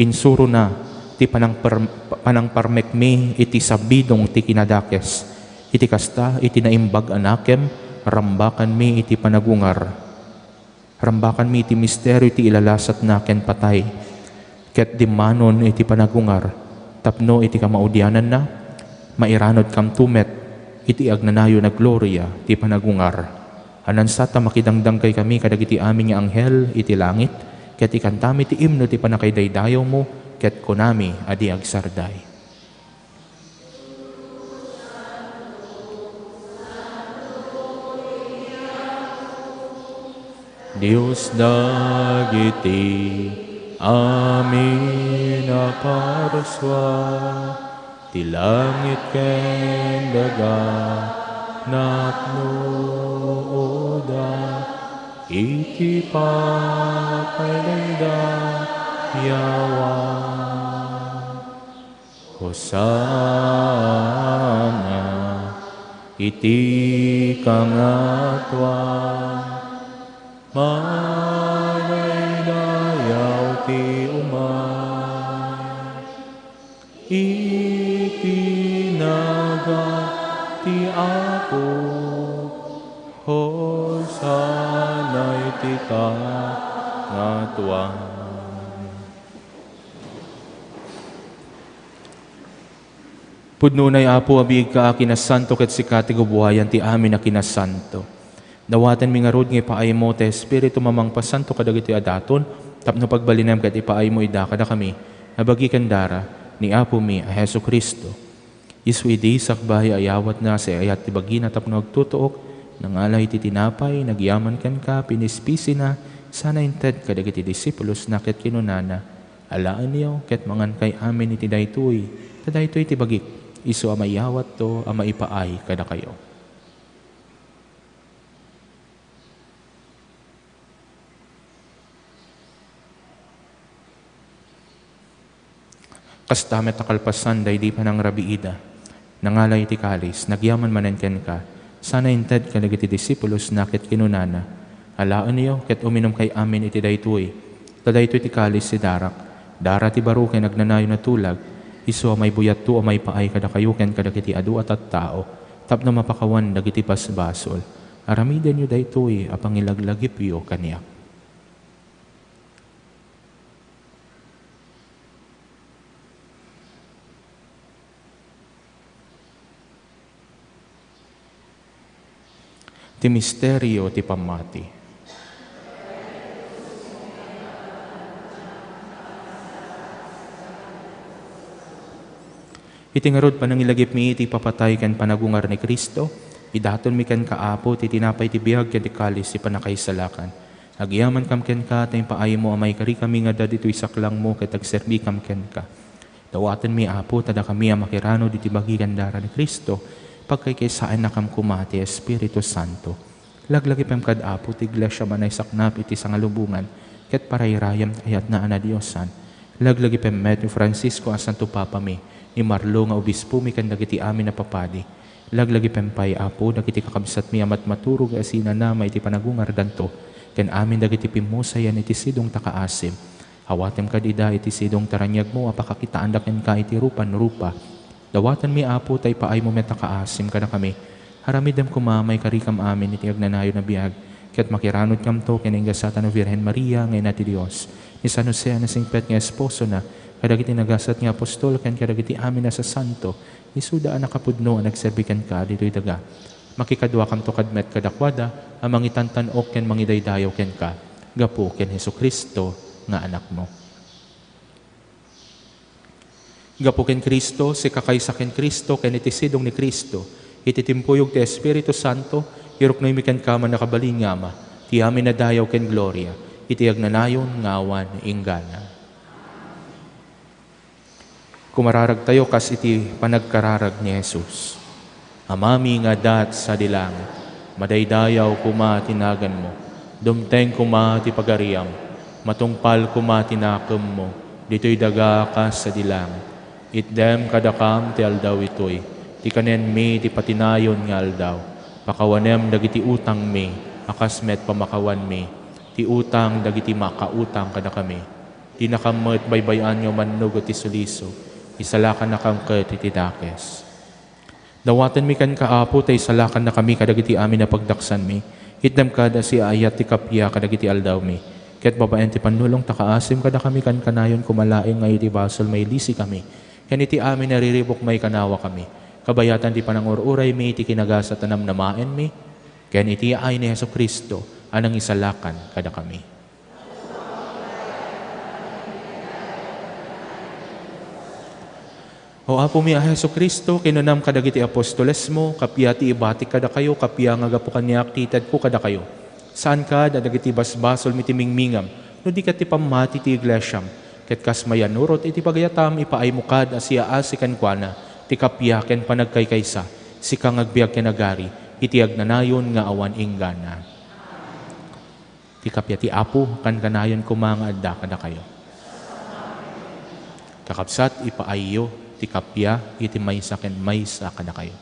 insurona ti panangper-, panangparmekmi iti sabidong ti kinadakes. Iti kasta, iti naimbag a nakem, rambakanmi iti panagungar. Rambakanmi iti misterio ti ilalasatna ken patay, ket dimmanon iti panagungar, tapno iti kamaudiananna, mairanudkamto met iti agnanayon a gloria ti panagungar. Ania sa ta makidangdangkaykami kadagiti amin nga anghel iti langit, ket ikantami ti imno ti pannakaidaydayawmo, ket kunami a di agsarday. Dios dagiti amin a parsua, ti langit ken daga, napnoda iti pakaidaydayawan. Hosanna. Iti kangatoan, madaydayaw ti umay. Iti nagan ti Apo, Hosanna iti kangatoan. Pudno unay, Apo, a biigka a kinasanto ket sika ti gubuayan ti amin a kinasanto. Dawatenmi ngarud nga ipaaymo ti Espiritum a mangpasanto kadagiti a daton tapno pagbalinem ket ipaaymo ida kadakami a bagi ken dara ni Apomi a Jesu-Cristo. Isu idi sakbay a iyawatna ti ayat ti bagina tapno agtutuok, nangala iti tinapay, nagyaman kenka, pinispisina, sana inted kadagiti disipulosna ket kinunana, "Alaenyo ket mangankay amin iti daytoy, ta daytoy ti bagik, isu a maiyawatto a maipaay kadakayo." Kasta met a kalpasan daydi panangrabiida, nangala iti kalis, nagyaman manen kenka, sana inted kadagiti disipulosna ket kinunana, "Alaenyo ket uminumkay amin iti daytoy, ta daytoy ti kalis ti darak, dara ti baro ken agnanayon a tulag, isu a maibuyatto a maipaay kadakayo ken kadagiti adu a tattao, tapno mapakawan dagiti basbasol. Aramidenyo daytoy a pangilaglagipyo kaniak." Ti misterio ti pammati. Iti ngarud, panangilagipmi iti ipapatay ken panagungar ni Cristo, idatonmi kenka, Apo, ti tinapay ti biag ken ti kalis ti pannakaisalakan. Agyamankam kenka ta impaaymo a maikarikami nga adda ditoy saklangmo ket agserbikam kenka. Dawatenmi, Apo, ta dakami a makirano ditoy bagi ken dara ni Cristo, pagkaykaysaennakam koma ti Espiritu Santo. Laglagipem kad, Apo, ti Iglesia a naisaknap iti sangalubongan ket parayrayam ti ayatna a nadiosan. Laglagipem met ni Francisco a Santo Papami, ni Marlo nga Obispomi ken dagiti amin a papadi. Laglagipem pay, Apo, dagiti kakabsatmi a matmaturog a sinanama iti panagungardanto, ken amin dagiti pimmusayan iti sidongta kaasim. Awatem kad ida iti sidongta raniagmo a pakakitaanda kenka iti rupan rupa. Dawatenmi, Apo, ta ipaaymo met a kaasim kadakami. Aramidem koma a maikarikam amin iti agnanayon a biag, ket makiranudkamto ken ingasatan a Birhen Maria nga Ina ti Dios, ni San Jose a nasingpet nga esposona, kadagiti nagasat nga apostol ken kadagiti amin a sasanto, isuda a nakapudno a nagserbi kenka ditoy daga. Makikaduakamto kad met kadakuada a mangitantan-ok ken mangidaydayaw kenka, gapu ken Jesu-Cristo nga Anakmo. Gapu ken Cristo, sika kaysa ken Cristo, ken iti sidong ni Cristo, iti timpuyog ti Espiritu Santo, iruknoymi kenka, mannakabalin nga Ama, ti amin a dayaw ken gloria, iti agnanayon nga awan inggana. Kumararagtayo kas iti panagkararag ni Jesus. Amami nga adda sadi langit, madaydayaw koma ti naganmo, dumteng koma ti pagariam, matungpal koma ti nakemmo, ditoy daga a kas sadi langit. Itdem kadakam ti aldaw itoy, ti kanenmi ti patinayon nga aldaw. Pakawanem dagiti utangmi, a kas met pamakawanmi ti utang dagiti makautang kadakami. Dinakam met baybay-an nga umannugot ti suliso, isalakannakam ket iti dakes. Dawatenmi kenka, Apo, ta isalakannakami kadagiti amin a pagdaksanmi. Itdem kad a siaayat ti kappia kadagiti aldawmi. Ket babaen ti pannulong ta kaasim kadakami, kankanayon koma laeng nga iti basol mailisikami, ken iti amin a riribuk maikanawakami, kabayatan ti panangur-uraymi iti kinagasat a namnamaenmi, ken iti yaay ni Jesu-Cristo a nangisalakan kadakami. O Apomi a Jesu-Cristo, kinunam kadagiti apostolesmo, kappia ti ibatik kadakayo, kappia nga gapu kaniak ti itedko kadakayo. Saan kad a dagiti basbasolmi ti mingmingam, no di ket ti pammati ti iglesiam. Ket kas mayannurot iti pagayatam, ipaaymo kad a siaasi kenkuana ti kappia ken panagkaykaysa, sika nga agbiag ken agari iti agnanayon nga awan inggana. Ti kappia ti Apo kankanayon koma nga adda kadakayo. Kakabsat, ipaayyo ti kappia iti maysa ken maysa kadakayo.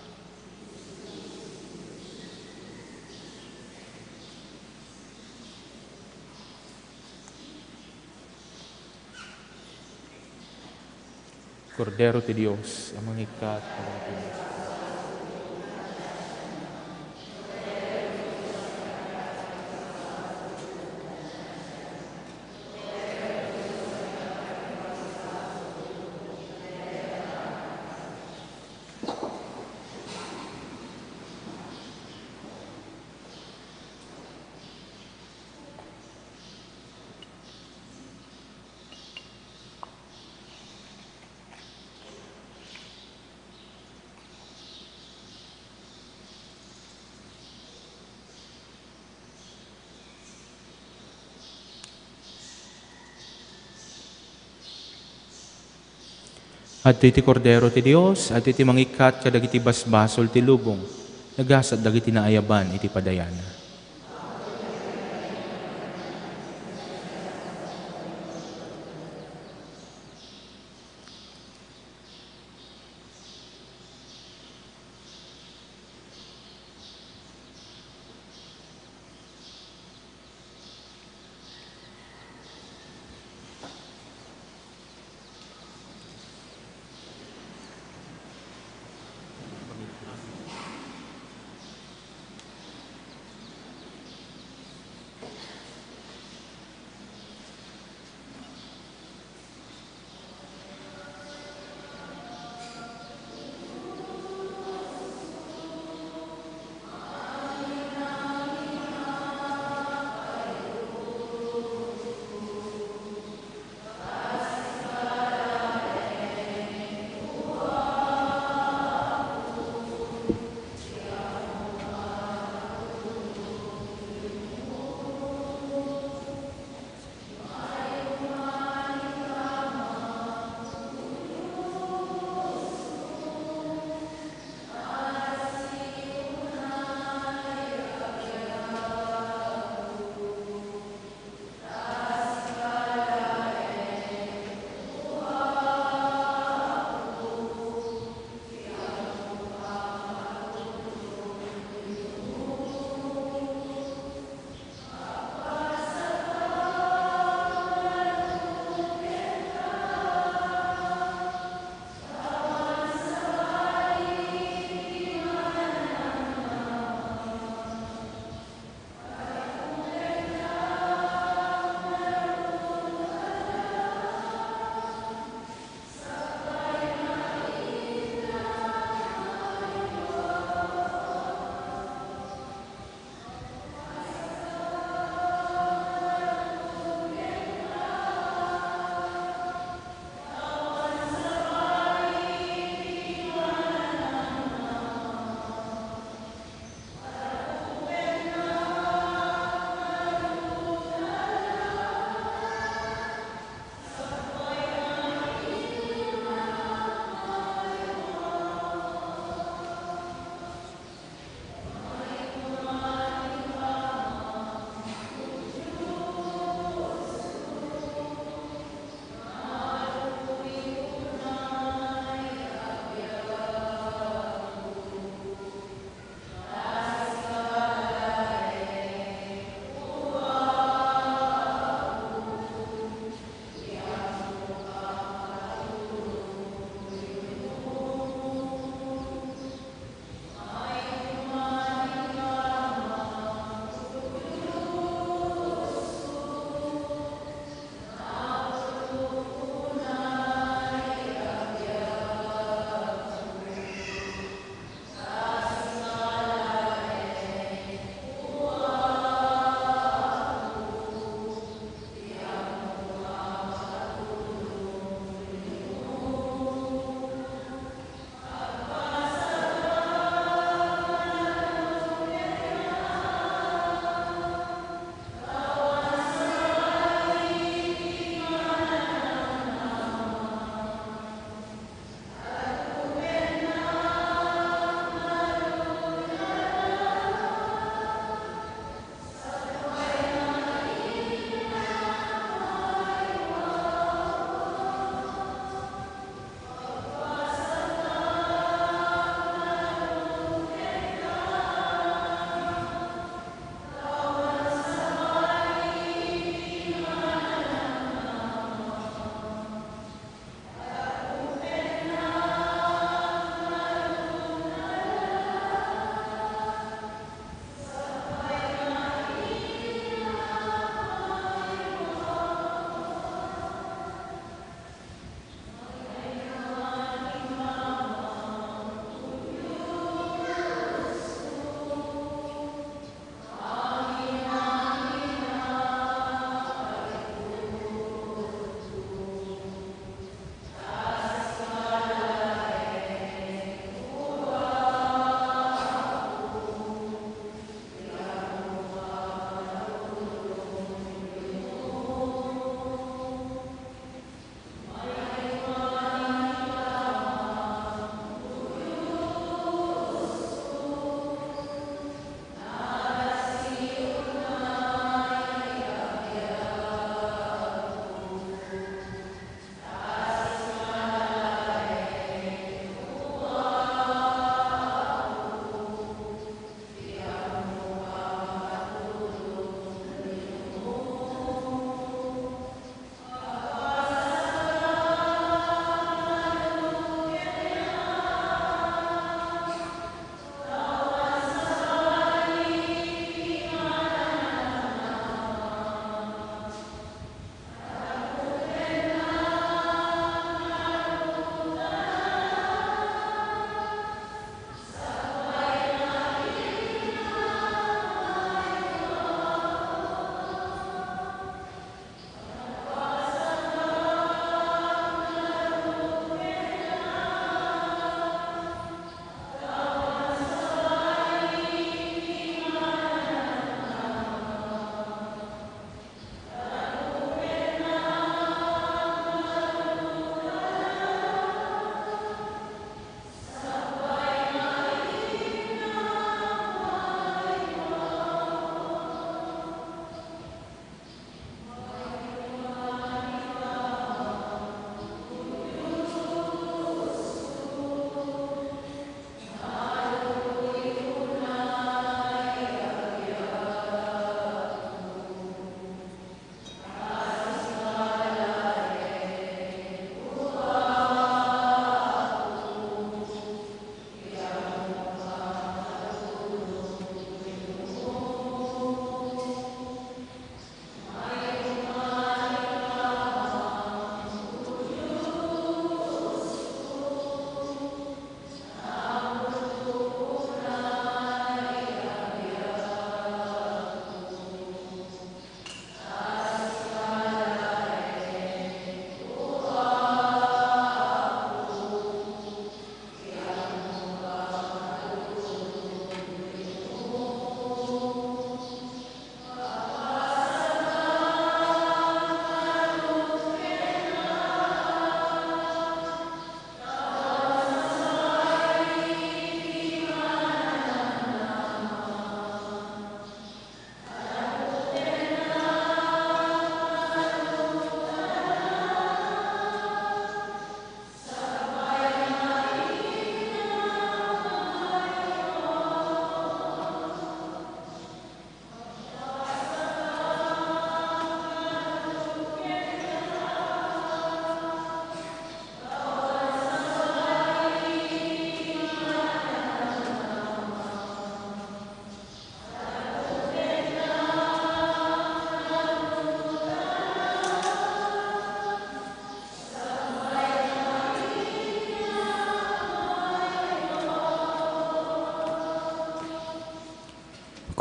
Kordero ti Dios a mangikkat kadagiti mas- Adtoy ti Kordero ti Dios, adtoy ti mangikkat kadagiti basbasol ti lubong. Nagasat dagiti naayaban iti padayana.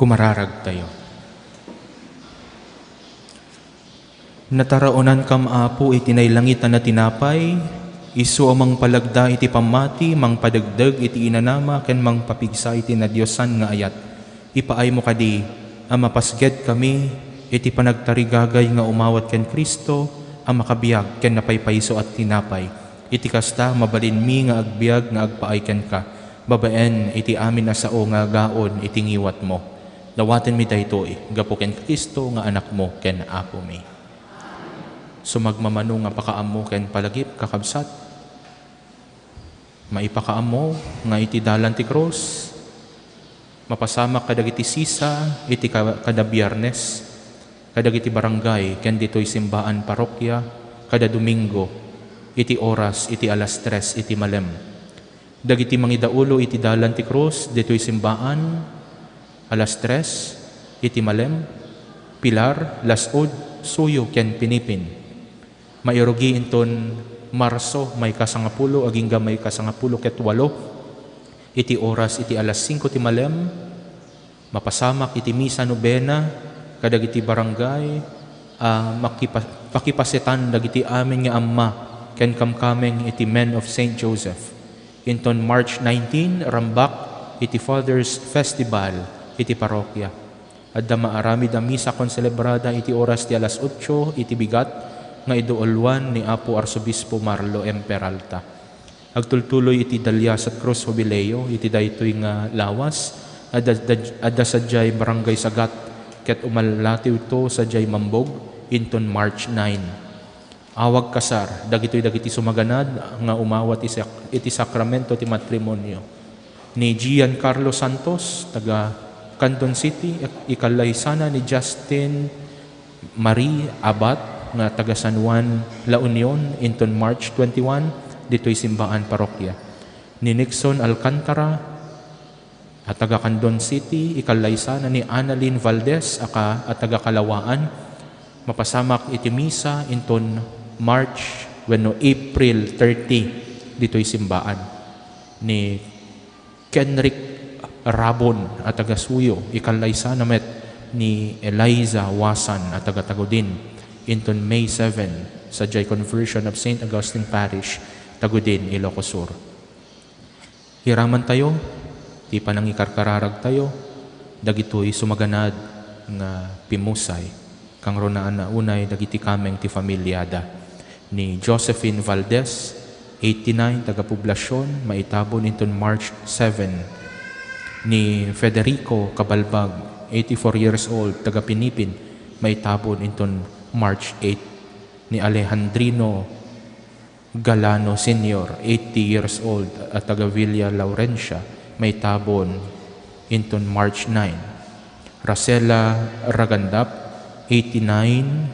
Kumararagtayo. Nataraonankam, Apo, iti nailangitan a tinapay, isu a mangpalagda iti pammati, mangpadegdeg iti inanama, ken mangpapigsa iti nadiosan nga ayat. Ipaaymo kadi a mapasgedkami iti panagtarigagay nga umawat ken Cristo a makabiag ken napaypayso a tinapay. Iti kasta, mabalinmi nga agbiag nga agpaay kenka, babaen iti amin a sao nga agaon iti ngiwatmo. Dawatenmi daytoy gapu ken Cristo nga Anakmo ken Apomi. Sumagmamano nga pakaammo ken palagip, kakabsat. Maipakaammo nga iti dalan ti krus, mapasamak kadagiti sisa iti ka-, kada Biyernes, kadagiti barangay ken ditoy simbaan parokya kada Domingo iti oras iti alas tres iti malem. Dagiti mangidaulo iti dalan ti krus ditoy simbaan, alas tres iti malem, Pilar, Lasud, Suyo, ken Pinipin. Mairugi inton Marso, maikasangapulo agingga maikasangapulo ket walo, iti oras iti alas singko ti malem, mapasamak iti misa nobena kadagiti barangay a makipa-, pakipasetan dagiti amin nga amma ken kamkameng iti Men of Saint Joseph. Inton March nineteen, rambak iti Father's Festival iti parokya. Adda maaramid a misa konselebrada iti oras ti alas otso iti bigat nga iduuluan ni Apo Arsobispo Marlo M. Peralta. Agtultuloy iti Dalias et Cruz Jubileo iti daytoy nga lawas, adda, adda, adda sadiay Barangay Sagat ket umalatiwto sadiay Mambog inton March nine. Awag kasar dagitoy dagiti sumaganad nga umawat iti sak-, iti sakramento ti matrimonio. Ni Gian Carlo Santos, taga Candon City, ik-, ikallaysana ni Justin Marie Abad nga taga San Juan, La Union, inton March twenty-one, ditoy simbaan parokya. Ni Nixon Alcantara, a taga Candon City, ikallaysana ni Annalyn Valdez a ka-, a taga Kalawaan, mapasamak iti misa inton March wenno April thirty ditoy simbaan. Ni Kenrick Rabon a taga Suyo, ikallaysana met ni Eliza Wasan a taga Tagudin inton May seven, sadiay Conversion of Saint Augustine Parish, Tagudin, Ilocos Sur. Hiramantayo ti panangikarkararagtayo dagitoy sumaganad nga pimmusay, kangrunaan a unay dagiti kameng ti familiada. Ni Josephine Valdez, eighty-nine, taga Poblacion, maitabon inton March seven. Ni Federico Cabalbag, eighty-four years old, taga Pinipin, maitabon inton March eight. Ni Alejandrino Galano Senior, eighty years old, a taga Villa Laurencia, maitabon inton March nine. Racela Ragandap, eighty-nine,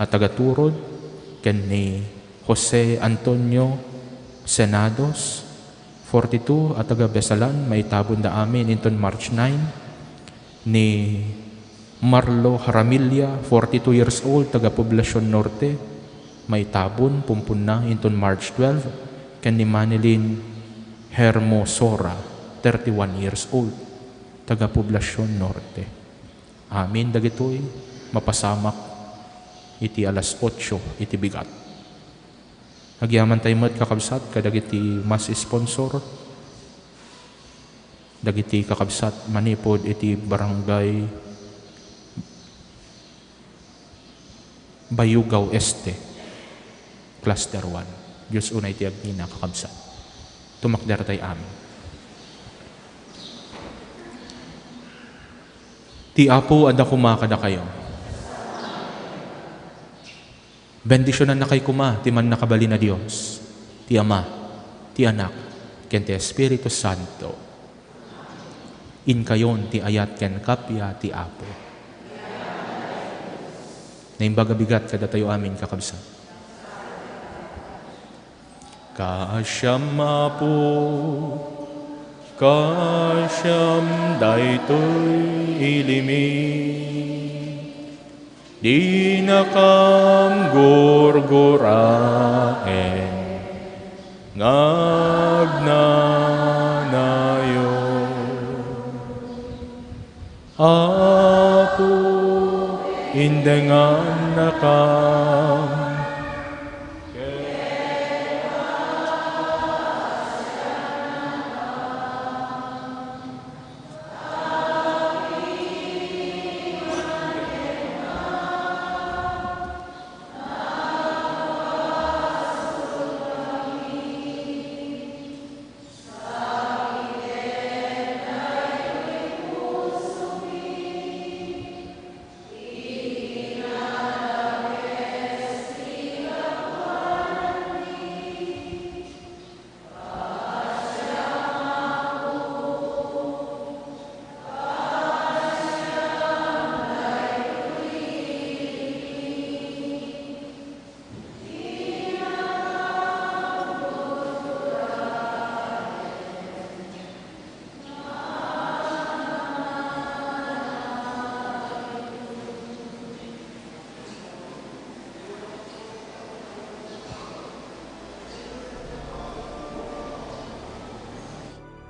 a taga Turod, ken ni Jose Antonio Senados, forty-two, a taga Besalan, maitabon da amin inton March nine. Ni Marlo Haramilla, forty-two years old, taga Poblacion Norte, maitabon, pumpunna inton March twelve, ken ni Manilyn Hermosora, thirty-one years old, taga Poblacion Norte. Amin dagitoy mapasamak iti alas otso iti bigat. Agyamantay met, kakabsat, kadagiti mass sponsor, dagiti kakabsat manipud iti Barangay Bayugaw Este, Cluster one. Dios unay ti agnina, kakabsat. Tumakdertay amin. Ti Apo adda koma kadakayo. Bendisionannakay koma ti Mannakabalin a Dios, ti Ama, ti Anak, ken ti Espiritu Santo. Inkayon ti ayat ken kappia ti Apo. Naimbag a bigat kadatayo amin, kakabsat. Kaasiam, Apo, kaasiam daytoy ilimi. Dinakam gurguraen nga agnanayon. Apo, indengannakam.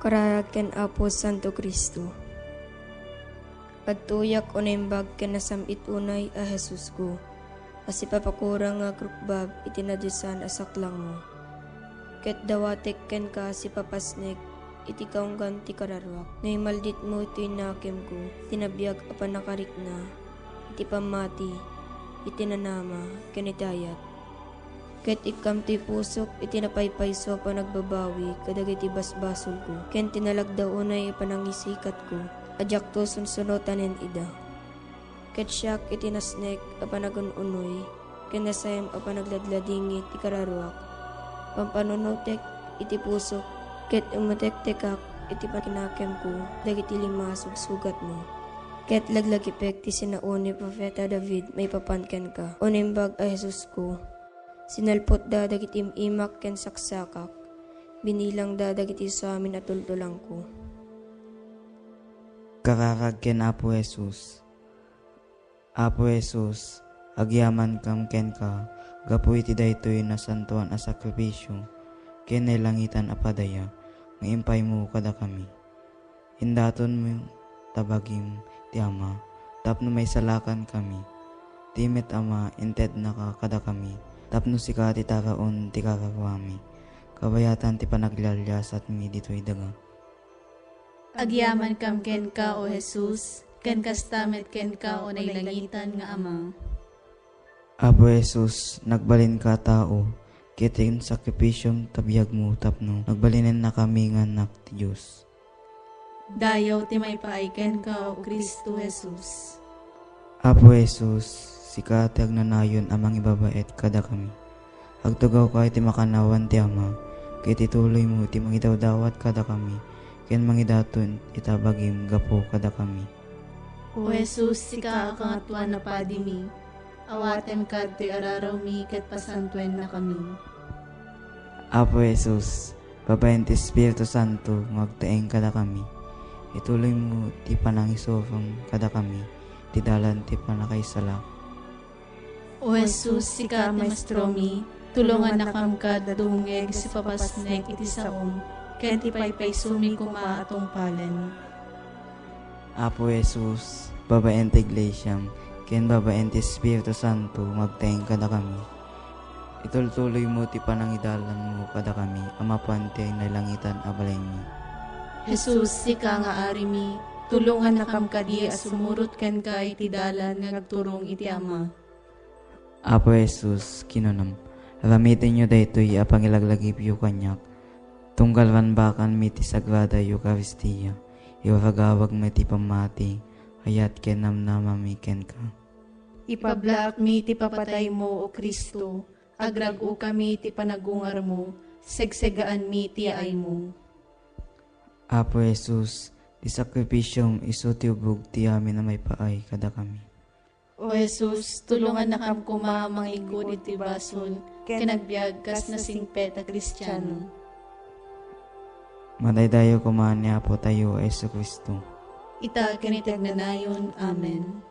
Kararag ken Apo Santo Cristo. Adtoyak unay imbag ken nasam-it unay a Jesusko, a sipapakurang nga agrukbab iti nadiosan a saklangmo. Ket dawatek kenka a sipapasnek iti kaunggan ti kararuak. No imalditmo iti nakemko, iti nabiag a pannakarikna, iti pammati, iti nanama, ken iti ayat. Ket ikkam ti pusok iti napaypayso a panagbabawi kadagiti basbasolko, ken ti nalagda unay a panangisikatko a diakto sunsunotanen ida. Ket siak iti nasnek a panagun-unoy, ken nasayam a panagladladingit ti kararuak. Pampanunotek iti pusok, ket imutektekak iti pakinakemko dagiti lima a sugsugatmo. Ket laglagipek ti sinao ni Profeta David maipapan kenka, O Naimbag a Jesusko. Sinalputda dagiti im-imak ken saksakak, binilangda dagiti suamin a tultulangko. Kararag ken Apo Jesus. Apo Jesus, agyamankam kenka gapu iti daytoy nasantoan a sakrifisio ken nailangitan a padaya nga impaymo kadakami. Indatonmo ta bagim ti Ama tapno maisalakankami. Ti met Ama, intednaka kadakami tapno sika ti taraon ti kararuami, kabayatan ti panaglialiasatmi ditoy daga. Agyamankam kenka, O Jesus, ken kasta met kenka, O nailangitan nga Ama. Apo Jesus, nagbalinka a tao, ket ti insakripisom ta biagmo tapno nagbalinennakami nga annak ti Dios. Dayaw ti maipaay kenka, O Cristo Jesus. Apo Jesus, sika ti agnanayon a mangibabaet kadakami. Agtugawka iti makannawan ti Ama, ket ituloymo ti mangidawdawat kadakami, ken mangidaton ita bagim gapu kadakami. O Jesus, sika a Kangatoan a Padimi, awatenka ditoy ararawmi ket pasantuennakami. Apo Jesus, babaen ti Espiritu Santo nga agtaeng kadakami, ituloymo ti panangisurom kadakami ti dalan ti pannakaisala. O Jesus, sika a Maestromi, tulongannakam kad dumngeg a sipapasnek iti saom, ken ti paypaysomi koma a tungpalen. Apo Jesus, babaen ti Iglesiam, ken babaen ti Espiritu Santo, nga agtaeng kadakami. Itultuloymo ti panangidalanmo kadakami a mapan ti nailangitan a balaymi. Jesus, sika nga Arimi, tulongannakam kadi a sumurot kenka iti dalan nga agturong iti Ama. Apo Jesus, kinunam, aramitenyo daytoy a pangilaglagipyo kaniak. Tunggal banbakanmi ti Sagrada Eukaristia, iwaragawagmi ti pammati, ayat ken namnamami kenka. Ipablaakmi ti papataymo, O Cristo, agrag-okami ti panagungarmo, segsegaanmi ti yaaymo. Apo Jesus, ti sakrifisiom isu ti ubog ti amin a maipaay kadakami. O Jesus, tulongannakam koma a manglingkud iti basol ken agbiag kas nasingpet a Kristiano. Madaydayaw koma ni Apotayo a Jesu-Cristo. Ita ken iti agnanayon. Amen.